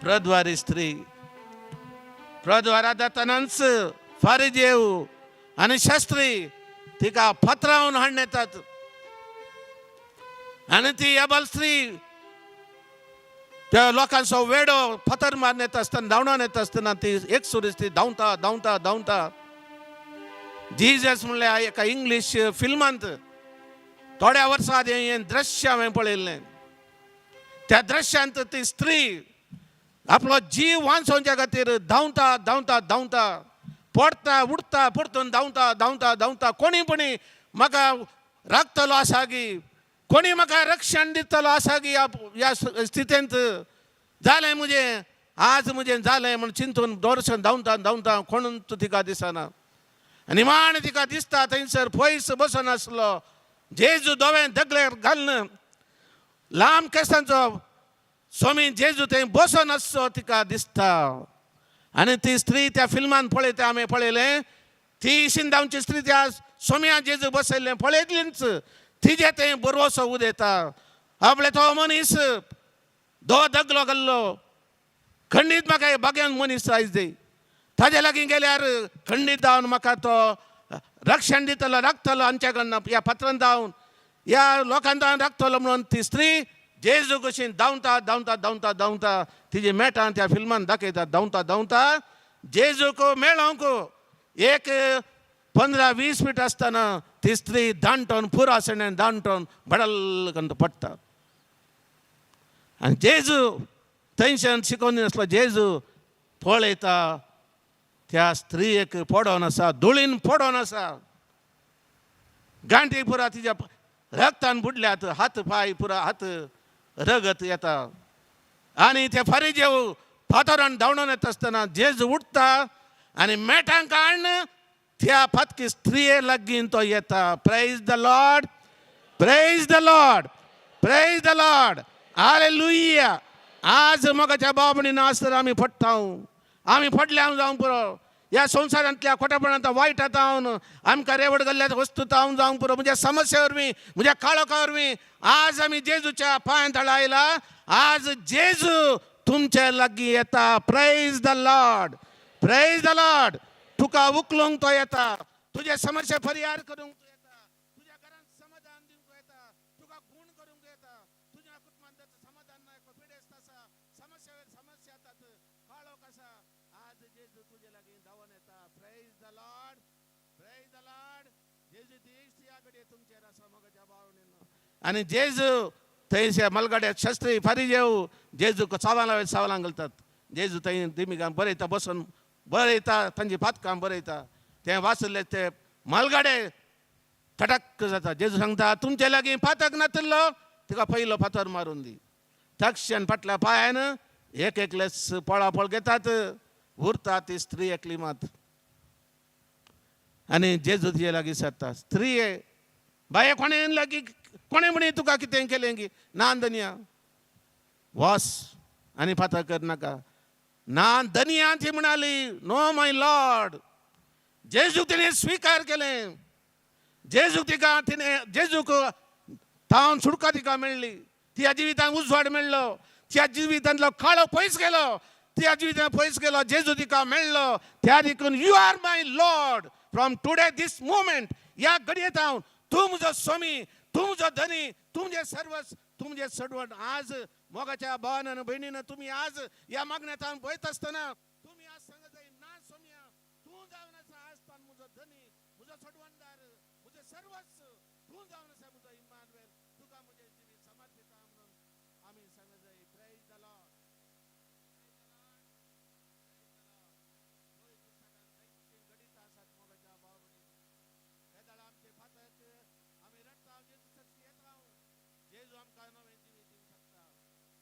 B: प्रद्वारी स्त्री. प्रद्वारा जातानाच फारिजेव आनी शास्त्री तिका पत्रावन हाडून येतात आनी ती अबल स्त्री त्या लोकांचो वेडो फातर मारून येता आसतना, धांवडावन येता आसतना ती एक सुरीस ती धांवता धांवता धांवता. जीजस म्हणल्यार एका इंग्लीश फिल्मांत थोड्या वर्सां आदीं हें दृश्य हांवें पळयल्लें. त्या दृश्यांत ती स्त्री आपलो जीव वांचोवच्या खातीर धांवता धांवता धांवता, पडटा, उडटा, परतून धांवता धांवता धांवता. कोणी पणी म्हाका राखतलो आसा गी? कोणी म्हाका रक्षण दितलो आसा गी? ह्या ह्या स्थितींत जालें म्हजें, आज म्हजें जालें म्हूण चिंतून दर्शन धांवता धांवता कोणूच तिका दिसना. निमाणें तिका दिसता, थंयसर पयस बसून आसलो जेजू, दोवे दगले घालून लांब केसांचो स्वामी जेजू थंय बसून आसचो तिका दिसता. आनी ती स्त्री त्या फिल्मान पळयता, आमी पळयलें, ती शिंदांवची स्त्री त्या सोम्या जेजू बसयल्लें पळयतलीच तिजे थंय बरोसो उदयता. आपले तो मनीस दो दगलो घाल्लो खंडीत म्हाका बागेन मनीस आयज दी. ताजे लागीं गेल्यार खंडीत जावन म्हाका तो रक्षण दितलो, राखतलो आमच्या कडनं, ह्या पत्रान जावन, ह्या लोकांत जावन राखतलो म्हणून ती स्त्री जेजू कशी धांवता धांवता धांवता धांवता. तिजी मेटान त्या फिल्मान दाखयता, धांवता धांवता जेजूक मेळोंक एक 15-20 फीट आसतना ती स्त्री दांटोन पुरो आसणे दांटोन बडल करून पडटा. आनी जेजू थंयच्यान शिकोवन आसलो. जेजू पळयता, त्या स्त्रियेक पडोन आसा, धुळीन पडोन आसा, गांठी पुरा तिच्या रक्तान बुडल्यात, हात पांय पुरा हात रगत येता. आनी ते फारीजेव फातरान धांवडून येता आसतना जेजू उठता आनी मेटांक हाडून त्या पातकी स्त्रिये लागीं तो येता. Praise the Lord, praise the Lord, praise the Lord. Hallelujah. आज मोगाच्या बाबणीन आसतना आमी पडटा, आमी पडल्या जावंक पुरो. ह्या संवसारांतल्या खोटेपणांत वायट हांव आमकां रेवड गेल्ल्या वस्तू हांव जावंक पुरो. म्हज्या समस्ये वरवीं, म्हज्या काळोखा वरवीं आज आमी जेजूच्या पांय तळा आयला. आज जेजू तुमच्या लागीं येता. Praise the Lord, praise the Lord. तुका उखलूंक तो येता, तुजे समस्या परिहार करूंक तो येता, तुज्या घरांत समाधान दिवंक तो येता, तुका गुण करूंक येता. तुज्या कुटुंबांत समाधान ना, पिडेस्त आसा, समस्या समस्या येतात, काळोख आसा, आज जेजू तुजे लागीं धांवन येता. Praise the Lord, praise the Lord. जेजू दीस ह्या घडये तुमचेर आसा मोगाच्या भावनेन. आनी जेजू थंयसर मलगड्या शस्त्री फारीजेव जेजूक सवालां सवालां घालतात. जेजू थंय दिमिगान बरयता, बसून बरयता, तांची पातकां बरयता. तें वाचले ते मालगाडे थटक जाता. जेजू सांगता, तुमचे लागीं पातक नातिल्लो तिका पयलो फातर मारून दी. तक्षण फाटल्या पांयान एक एकलेच पळापळ घेतात. उरता ती स्त्री एकली मात. आनी जेजू तिजे लागीं सरता. स्त्री बाये, कोणें लागीं कोणें म्हणी तुका कितें केलें की? ना धनया, वस आनी फातर कर नाका. ना धनया, ती म्हणाली, नो my Lord. जेजूक तिणें स्विकार केलें. जेजूक तिका तिणें जेजूक तावन सुटका तिका मेळ्ळी. तिच्या जिवितांत उजवाड मेळ्ळो. तिच्या जिवितांतलो काळो पयस गेलो. तिच्या जिवितांत पयस गेलो. जेजू तिका मेळ्ळो. त्या देखून, "You are my Lord from today, this moment." ह्या घडयेत हांव तूं म्हजो स्वामी, तूं म्हजो धनी, तूं म्हजें सर्वस, तूं म्हजें सडवण. आज मोगाच्या भावान आनी भयणीन, तुमी आज ह्या मागण्यात हांव पळयत आसतना तुमी आज सांगत जाय, ना सोमया, तूं जावन आसा आज तान म्हजो धनी, म्हजो सोडवणदार, म्हजें सर्वस्व. तूं जावन आसा म्हजो इम्मानुएल. तुका म्हजें जिवीत समर्पिता म्हणून आमी सांगत जाय. Praise the Lord. घडित आसात मोगाच्या भाव भयणींनो. तेदाळा आमचे फातक आमी रडटा, जेजू सरशी येता. जेजू आमकां नवें जिवीत दिवंक शकता.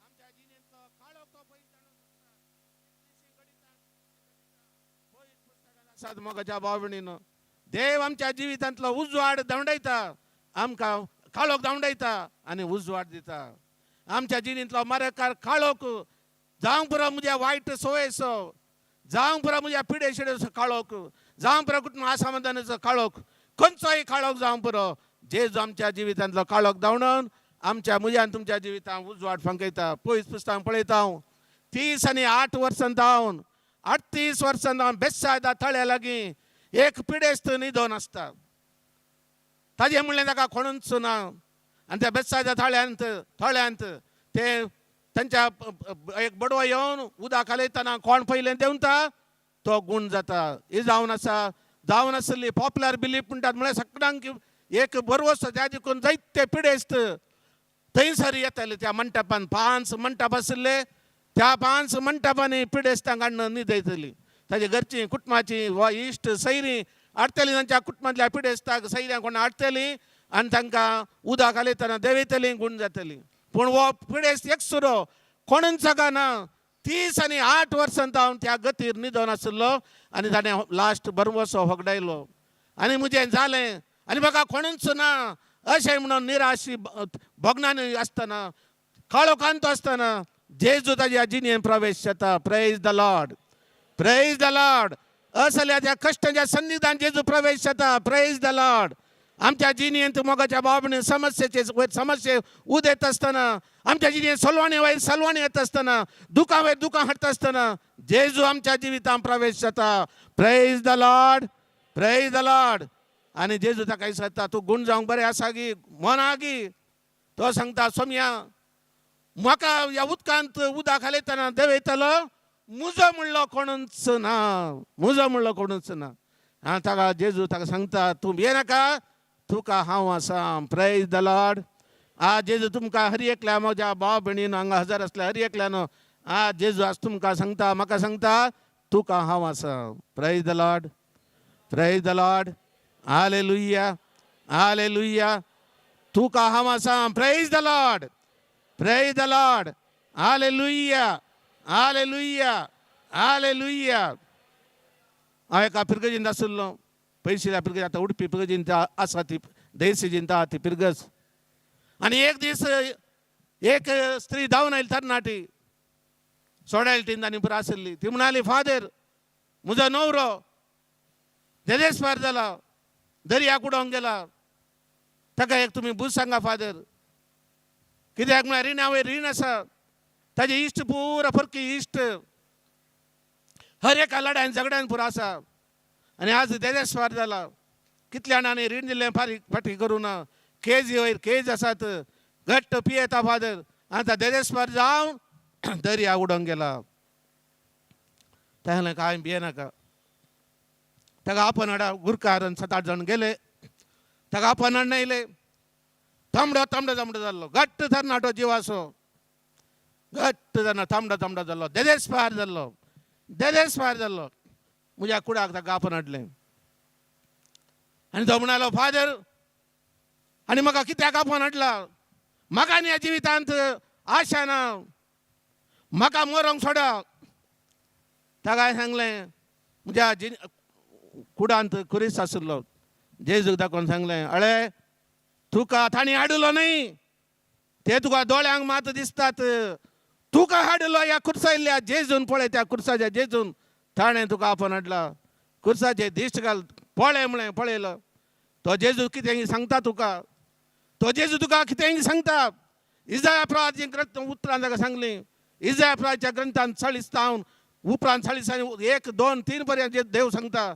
B: आमच्या जिणेंतलो काळोख तो पयस जाणूंक शकता. कितलींशीं घडितां पवित्र पुस्तकांत आसात मोगाच्या भाव भयणींनो. देव आमच्या जिवितांतलो उजवाड धांवडायता, आमकां काळोख धांवडायता आनी उजवाड दिता. आमच्या जिणेंतलो मरकार काळोख जावंक पुरो, म्हज्या वायट संवयेचो जावंक पुरो, म्हज्या पिडे शिडेचो काळोख जावंक पुरो, कुटुंब असमाधानाचो काळोख, खंयचोय काळोख जावंक पुरो, जेजू आमच्या जिवितांतलो काळोख धांवडून आमच्या म्हज्या आनी तुमच्या जिवितांत उजवाड फांकयता. पयस पुस्तकां पळयता हांव, 38 वर्सां जावन, 38 वर्सां जावन बेसायदा तळ्या लागीं एक पिडेस्त न्हिदोन आसता. ताजें म्हणलें ताका कोणूच ना. आनी त्या बेसायदा तळ्यांत तळ्यांत ते तांच्या एक बडवो येवन उदक घालयतना कोण पयलें देंवता तो गूण जाता. ही जावन आसा, जावन आसली पॉप्युलर बिलीफ म्हणटात. म्हळ्यार सगळ्यांक एक बरवस. त्या देखून जायते पिडेस्त थंयसर येताले. त्या मंटपान पांच मंटप आशिल्ले. त्या पांच मंटपांनी पिडेस्तांक हाडून न्हिदयतली. ताजे घरचीं, कुटुंबाची वा इश्ट सैरीं हाडटलीं. तांच्या कुटुंबांतल्या पिडेस्ताक सैऱ्यां कोण हाडटलीं आनी तांकां उदक घालयतना देंवयतलीं, गूण जातलीं. पूण हो पिडेस्त एकसुरो, कोणूच ना. 38 वर्सां जावन त्या गतीर न्हिदोन आशिल्लो. आनी ताणें लास्ट बरवसो होगडायलो आनी म्हजें जालें आनी म्हाका कोणूच ना अशें म्हणून निराशी भोगणांनी आसतना, काळोखांत आसतना जेजू ताज्या जिणेन प्रवेश जाता. Praise the Lord, praise the Lord. असल्या त्या कश्टांच्या संदिग्धान जेजू प्रवेश जाता. Praise the Lord. आमच्या जिणेंत मोगाच्या बाबणे समस्येचे वयर समस्ये उदेत आसतना, आमच्या जिणेंत सलवाणी वयर सलवाणी येत आसतना, दुखां वयर दुखां हाडटा आसतना जेजू आमच्या जिवितांत प्रवेश जाता. Praise the Lord, praise the Lord. आनी जेजू ताका विचारता, तूं गूण जावंक बरें आसा गी, मन आहा गी? तो सांगता, सोमया, म्हाका ह्या उदकांत उदक घालयतना देंवयतलो मुजो म्हणलो कोणूच ना, मुजो म्हणलो कोणूच ना. आं, ताका जेजू ताका सांगता, तूं भिये नाका, तुका हांव आसा. Praise the Lord. आज जेजू तुमकां हर एकल्या म्हज्या भाव भयणीन, हांगा हजर आसल्या हर एकल्यान, आज जेजू आज तुमकां सांगता, म्हाका सांगता, तुका हांव आसा. Praise the Lord, praise the Lord. Hallelujah, hallelujah. तुका हांव आसा. Praise the Lord, praise the Lord. Hallelujah, hallelujah, hallelujah. हांव एका पिरगजींत आशिल्लो, पयशिल्ल्या पिरगज. आतां उडपी पिरगजींत आसा ती, देसीजींत आहा ती पिरगज. आनी एक दीस एक स्त्री धांवन आयली तरणाटी, सोडायली आनी पुरो आशिल्ली. ती म्हणाली, फादर, म्हजो न्हवरो देदेस्पार जाला, दर्याक उडोवंक गेला, ताका एक तुमी बूज सांगा फादर. कित्याक म्हळ्यार रिणा वयर रीण आसा, ताजे इश्ट पुरा फरकी इश्ट, हर एका लढायन झगड्यान पुरो आसा आनी आज देदेस्पार जाला. कितल्या जाणांनी रीण दिल्लें फारीक फाटी करूं ना, केजी वयर केज आसात, घट्ट पियेता फादर, आतां देदेस्पार जावन दर्या उडोवंक गेला. ताणें कांय भियेनाका. ताका आपण हाडा. गुरकार आनी 7-8 जाण गेले, ताका आपण हाडून येयले. तांबडो तांबडो तांबडो जाल्लो, घट्ट तरणाटो जिवासो, घट्ट जाणा तांबडो तांबडो जाल्लो, देदेस्पार जाल्लो, देदेस्पार जाल्लो. म्हज्या कुडाक ताका आपण हाडलें आनी तो म्हणालो, फादर, आनी म्हाका कित्याक आपोवन हाडला? म्हाका आनी ह्या जिवितांत आशा ना, म्हाका मरोंक सोडा. ताका हांवें सांगलें, म्हज्या जी कुडांत खुरीस आशिल्लो, जेजूक दाखोवन सांगलें, अळे तुका तांणी हाडलो न्हय, ते तुका दोळ्यांक मात दिसतात, तुका हाडलो ह्या खुर्सायल्ल्या जेजून. पळय त्या खुर्साच्या जेजून, ताणें तुका आपोवन हाडला. खुर्साचे दिश्ट घाल, पळय म्हळें. पळयलो तो जेजू कितें सांगता तुका, तो जेजू तुका कितें सांगता. इजाया प्रवाची ग्रंथ उतरां ताका सांगलीं. इजाया प्रवाच्या ग्रंथान 40 तावन उपरांत 40 1, 2, 3 पर्यंत जे देव सांगता,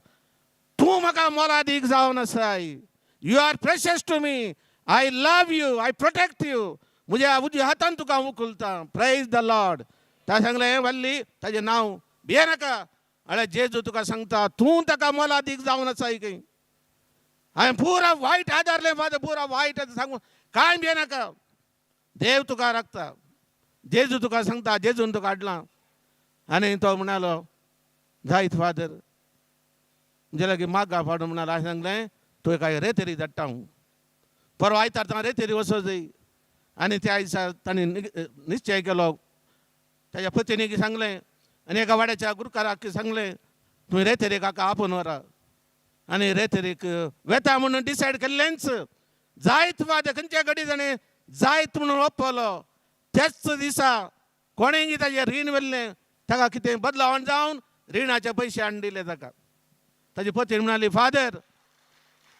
B: तूं म्हाका मोलादीक जावन आसाय, you are precious to me, I love you, I protect you, म्हज्या उजव्या हातान तुका हांव उखलता. Praise the Lord. ताका सांगलें, हें वल्ली, ताजें नांव, भियेनाका. अळे जेजू तुका सांगता, तूं ताका मोलादीक जावन आसाय. खंय हांवें पुरा वायट आदारलें फादर, पुरा वायट सांगू. कांय भियेनाका, देव तुका राखता, जेजू तुका सांगता, जेजून तुका हाडलां. आनी तो म्हणालो, जायत फादर, म्हजे लागीं मागा फाडून म्हणालो. हांवें सांगलें, तुवें काय रेतेरी धाडटा हांव, परवा आयतार तांगा रेतेरी वचो जाय. आनी त्या दिसा तांणी निश्चय केलो. ताज्या पत्नीक सांगलें आनी एका वाड्याच्या गुरकाराक सांगलें, तुवें रेतेरी काका आपोवन व्हरा. आनी रेतेरीक वेता म्हणून डिसायड केल्लेंच, जायत वाद खंयच्या घडी जाणें जायत म्हणून ओपलो. त्याच दिसा कोणेंगी ताजें रीण व्हेल्लें, ताका कितें बदलावण जावन रिणाचे पयशे हाडून दिले ताका. ताजी पत्नी म्हणाली, फादर,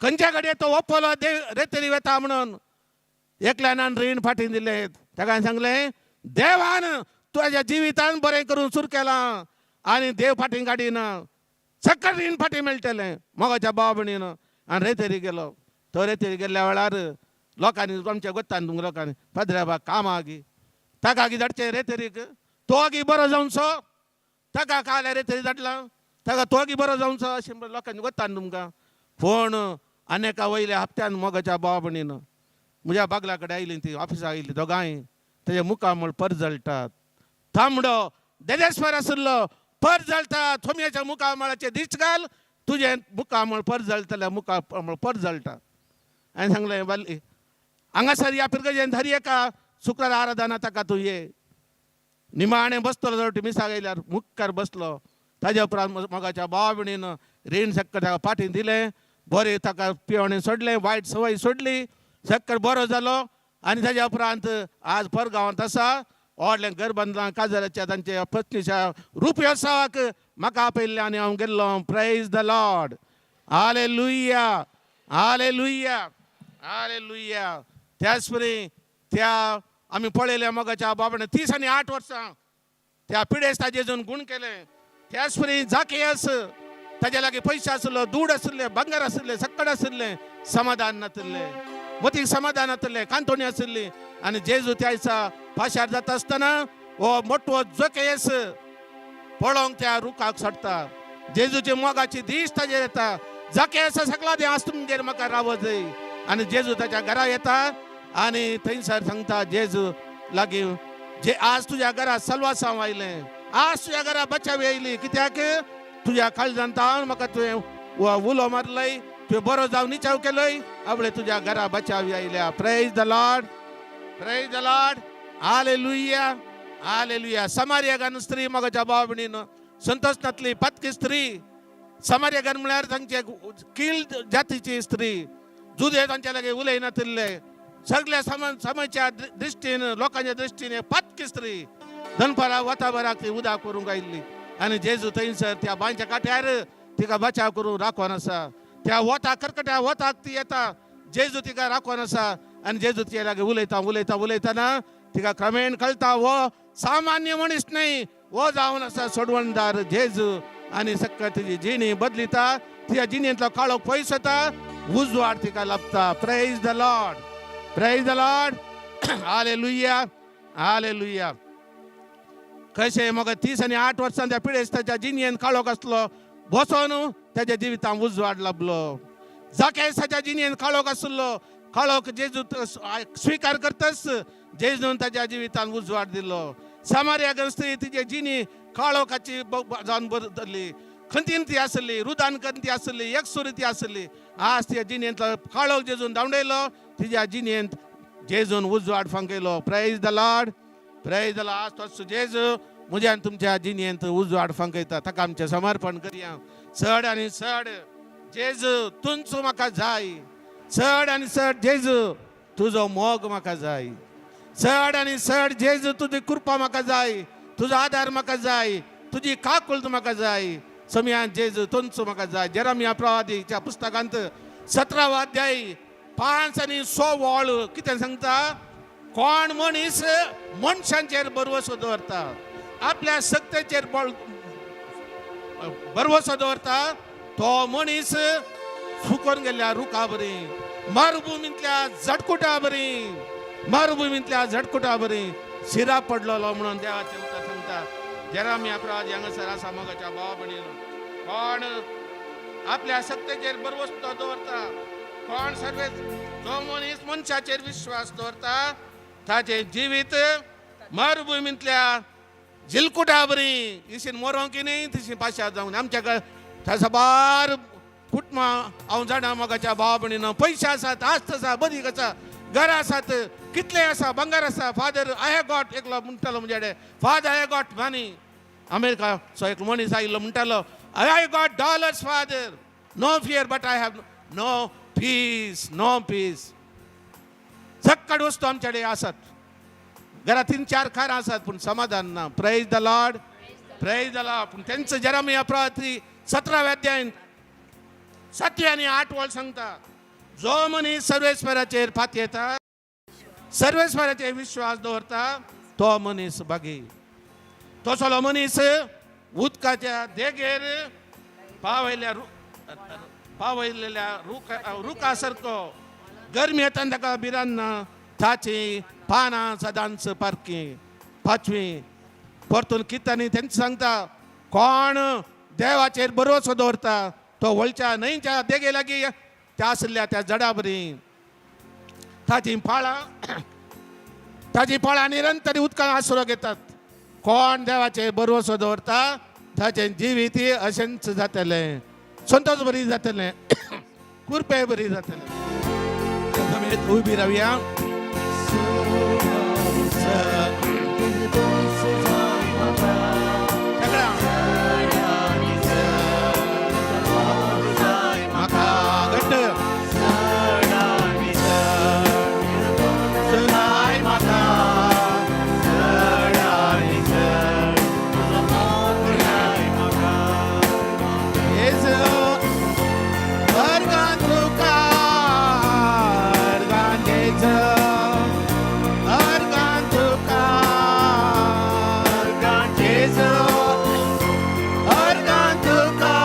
B: खंयच्या घडये तो ओपलो देव रेतेरी वेता म्हणून, एकल्यानान रीण फाटीं दिलें. ताका हांवें सांगलें, देवान तुज्या जिवितान बरें करून सुरू केलां आनी देव फाटीं काडिना, सकल रीण फाटीं मेळटलें मोगाच्या भाव भयणीन. आनी रेतेरी गेलो. तो रेतेरी गेल्ल्या वेळार लोकांनी, आमच्या गोत्तान तुमकां लोकांनी, पाद्र्याबा कामां गी ताका गी धाडचें रेतेरीक, तो गी बरो जावचो, ताका काल रेतेरी धाडला ताका, तो गी बरो जावचो अशें लोकांनी गोत्तान तुमकां. पूण आनी एका वयल्या हप्त्यान मोगाच्या भाव भयणीन म्हज्या बागला कडेन आयलीं, ती ऑफिसाक आयली दोगांय. तेजे मुखामळ परजळटात, तांबडो देदेस्वर आशिल्लो परजळटा. थोमयाच्या मुखामळाचे दिश्ट घाल, तुजें मुखामळ परजळटलें, मुखामळ परजळटा. हांवें सांगलें, वाली हांगासर ह्या पिरगजेन धरी एका शुक्रार आराधना ताका तूं ये. निमाणें बसतलो जाल्यार मिसाक आयल्यार मुखार बसलो. ताज्या उपरांत मोगाच्या भावा भयणीन रीण सक्कर ताका फाटीं दिलें. बरें ताका पिवणें सोडलें, वायट संवय सोडली, सक्कर बरो जालो. आनी ताज्या उपरांत आज परगांवांत आसा, व्हडलें घर बांदलां. काजाराच्या तांच्या पत्नीच्या रुपयोत्सवाक म्हाका आपयल्लें आनी हांव गेल्लो. Praise the Lord. Hallelujah, hallelujah, hallelujah. त्याच परी त्या आमी पळयल्या मोगाच्या बाबाने 30 आनी 8 वर्सां त्या पिडेस्ता जेजून गुण केले. त्याच परी जाकेयस, ताज्या लागीं पयशे आशिल्लो, दूड आशिल्ले, भांगर आशिल्ले, सक्कड आशिल्लें, समाधान नातिल्लें, मतीक समाधान नातिल्लें, कांतोणी आशिल्ली. आनी जेजू त्या दिसा पाशार जाता आसतना हो मोटवो जकेयस पळोवंक त्या रुखाक सोडटा. जेजूची मोगाची दीस ताजेर येता. जाकेयस सगळा दें आज तुमगेर म्हाका रावत जाय. आनी जेजू ताच्या घरा येता आनी थंयसर सांगता जेजू लागीं, जे आज तुज्या घरा सलवासांव आयलें, आज तुज्या घरा बचाव येयली, कित्याक तुज्या काळजान तावन म्हाका तुवें उलो मारलय, तुवें बरो जावन निचाव केलोय, आवळे तुज्या घरा बचाव आयल्या. Praise the Lord, praise the Lord. Hallelujah, hallelujah. समार्या स्त्री, मोगाच्या भाव भयणीन, संतोष नातली पातकी स्त्री. समार्या म्हळ्यार तांचे कील जातीची स्त्री, जुदे तांच्या लागीं उलयनातिल्ले. सगळ्या समाजाच्या दृश्टीन, लोकांच्या दृश्टीन पातकी स्त्री दनपारा वताभराक ती उदक करूंक आयिल्ली आनी जेजू थंयसर त्या बांयच्या काट्यार तिका बचाव करूंक राखोन आसा. त्या वता करकट्या वताक ती येता, जेजू तिका राखोन आसा आनी जेजू तिचे लागीं उलयता उलयता उलयतना तिका क्रमेण कळटा हो सामान्य मनीस न्हय, हो जावन आसा सोडवणदार जेजू. आनी सक्का तिजी जिणी बदलिता, तिच्या जिणेंतलो काळोख पयस जाता, उजवाड तिका लाभता. Praise the Lord, praise the Lord, hallelujah, hallelujah. कशें मग 38 वर्सां त्या पिडेस्ताच्या जिणेंत काळोख आसलो, बसोन तेज्या जिवितांत उजवाड लाभलो. जाकेसाच्या जिणेंत काळोख आसलो, काळोख जेजू स्विकार करतच जेजून ताच्या जिवितांत उजवाड दिलो. सामारिया स्त्री तिचे जिणी काळोखाची जावन बदलली. खंतीन ती आसली, रुदान खंती आसली, एकसुरी ती आसली. आज तिच्या जिणेंतलो काळोख जेजून धांवडयलो, तिच्या जिणेंत जेजून उजवाड फांकयलो. Praise the Lord, praise the Lord. आज तोच जेजू म्हज्या आनी तुमच्या जिणेंत उजवाड फांकयता, ताका आमचें समर्पण करया. चड आनी चड जेजू तुमचो म्हाका जाय, चड आनी चड जेजू तुजो मोग म्हाका जाय, चड आनी चड जेजू तुजी कृपा म्हाका जाय, तुजो आदार म्हाका जाय, तुजी काकुळट म्हाका जाय. समयान जेजू तुमचो म्हाका जाय. जेरमिया प्रवादीच्या पुस्तकांत 17 अध्याय 5 आनी 6 वळ कितें सांगता? कोण मनीस मनशांचेर भरवसो दवरता, आपल्या सक्तेचेर बळ भरवसो दवरता, तो मनीस सुकोन गेल्ल्या रुखा बरी, मरुभुमींतल्या झटकुटा बरी, मरुभुमींतल्या झटकुटा बरी शिरा पडलेलो म्हणून देवाचें उतर सांगता. जेरामिया प्रवादी हांगासर आसा मोगाच्या भावा भयणीनो. कोण आपल्या सक्तेचेर भरवसो दवरता, कोण सर्वे जो मनीस मनशाचेर विश्वास दवरता ताचें जिवीत मरुभुमींतल्या जिलकुटा बरी इशीन मरोंक की न्ही तिशी पाशार जावन. आमच्या साबार कुटुंबां हांव जाणा मोगाच्या भावा भयणीनो, पयशे आसात, आस्त आसा, बदीक आसा, घरां आसात, कितले आसा, भांगर आसा. फादर I have got, एकलो म्हणटालो म्हजे कडेन, Father I have got money. अमेरिकाचो एक मनीस आयिल्लो, म्हणटालो I have got dollars Father, no fear, but I have no peace, no peace. सक्कड वस्तू आमच्या कडेन आसात, घरात 3-4 कारां आसात, पूण समाधान ना. Praise the Lord, praise the Lord. पूण तेंचो जेरमिया प्रवादी 17व्या अध्याय 7 आनी 8 वळ सांगता, जो मनीस सर्वेस्वराचेर पातयेता, सर्वेस्वराचेर विश्वास दवरता, तो मनीस भागी. तसलो मनीस उदकाच्या देगेर पावयलेल्या रुखा सारको, गरमी येता ताका भिरांत ना, ताची पानां सदांच पारखी पाचवी. परतून कित्यानी तेंच सांगता, कोण देवाचेर भरवसो दवरता तो वळच्या न्हंयच्या देगे लागीं त्या आशिल्ल्या त्या जडा बरी, ताची फळां निरंतर उदकान आसरो घेतात. कोण देवाचेर भरवसो दवरता ताचें जिवीत अशेंच जातलें, संतोष बरी जातलें, कुरपे बरी जातलें. आमी उबी रावया. सगळ्या म्हाका घट्ट जाय, म्हाका चड आनी चड जेजू, अर्गां तुका, अर्गां जेजू, अर्गां तुका, जेजू, अर्गां तुका,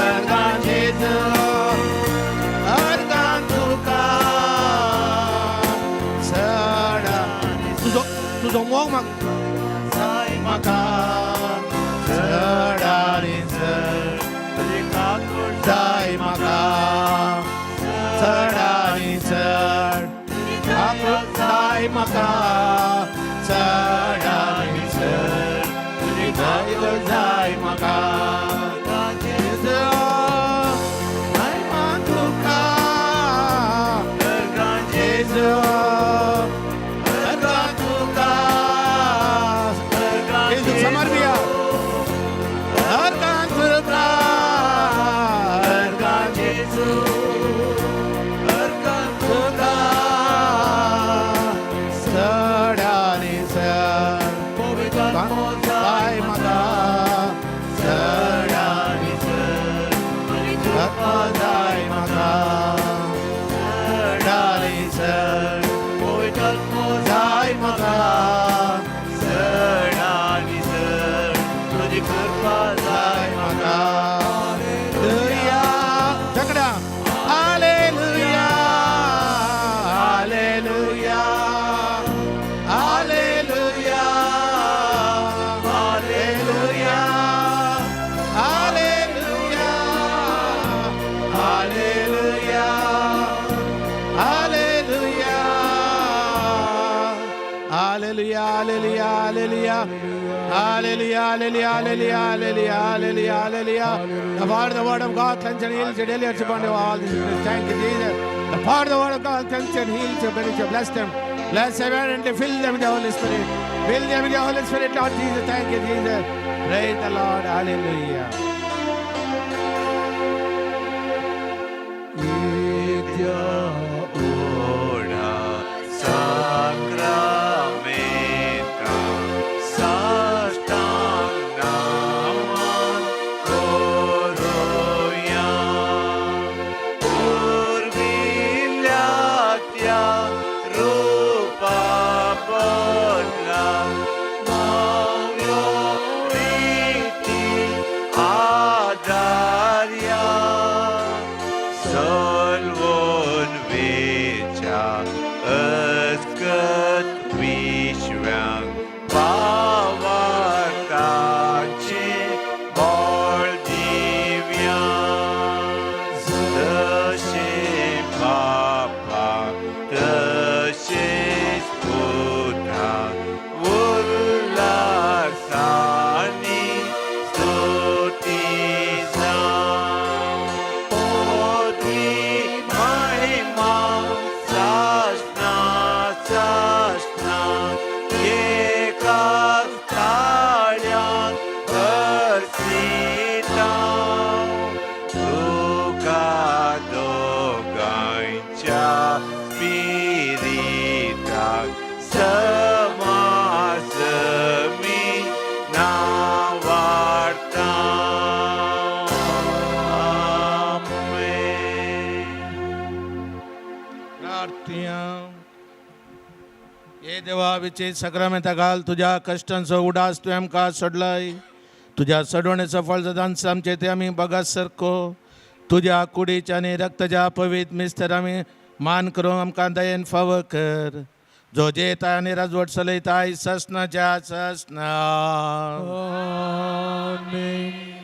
B: अर्गां जेजू, अर्गां तुका चड. तुजो तुजो मोग म्हाका
A: जाय,
B: म्हाका चड आनी चड
A: तुजी काकूट
B: जाय, म्हाका चड आनी चड काकूट जाय, म्हाका चड आनी चड तुजी दया जाय म्हाका. जेजू, महिमा तुका, जेजू, अर्गां तुका, जेजू समर्पिया. Hallelujah, hallelujah, hallelujah, hallelujah, hallelujah, hallelujah, hallelujah, hallelujah, hallelujah, hallelujah, hallelujah, hallelujah, hallelujah, hallelujah, hallelujah, hallelujah. The power of the word of God cleanse and heals you, delivers upon you all this. Thank you, Jesus. The power of the word of God cleanse and heals you, benefits you, bless them. Bless them and fill them with the Holy Spirit. Fill them with the Holy Spirit, Lord Jesus. Thank you, Jesus. Praise the Lord. Hallelujah.
A: ओढा साक्रामेंता साष्टांग नमन करूया पूर्विल्ल्या त्या रूपा बदला नव्यो रीती आदार्या सलवून वेच्या अस्कत विश्वांक पावार्थाचे बळ दिव्या जशें बापा तशेंच पुता उरलासानी स्तुती जावं. पदवी महिमा सासना सासना एकाच ताळ्यान भरसिता तुका दोगांयच्या स्पिरिताक समासमी नावाडता. आमेन.
B: प्रार्थया. हे देवा विचे सक्रामेंता घाल तुझ्या कश्टांचो उडास तुवें आमकां सोडलाय. तुज्या सडवणेचो फळ जातांच आमचे ते आमी बगास सारको तुज्या कुडीच्या आनी रक्ताच्या पवित्र मिस्तर आमी मान करूंक आमकां दयेन फावो कर, जो जेता आनी राजवट चलयता ससनाच्या ससना.
C: आमेन.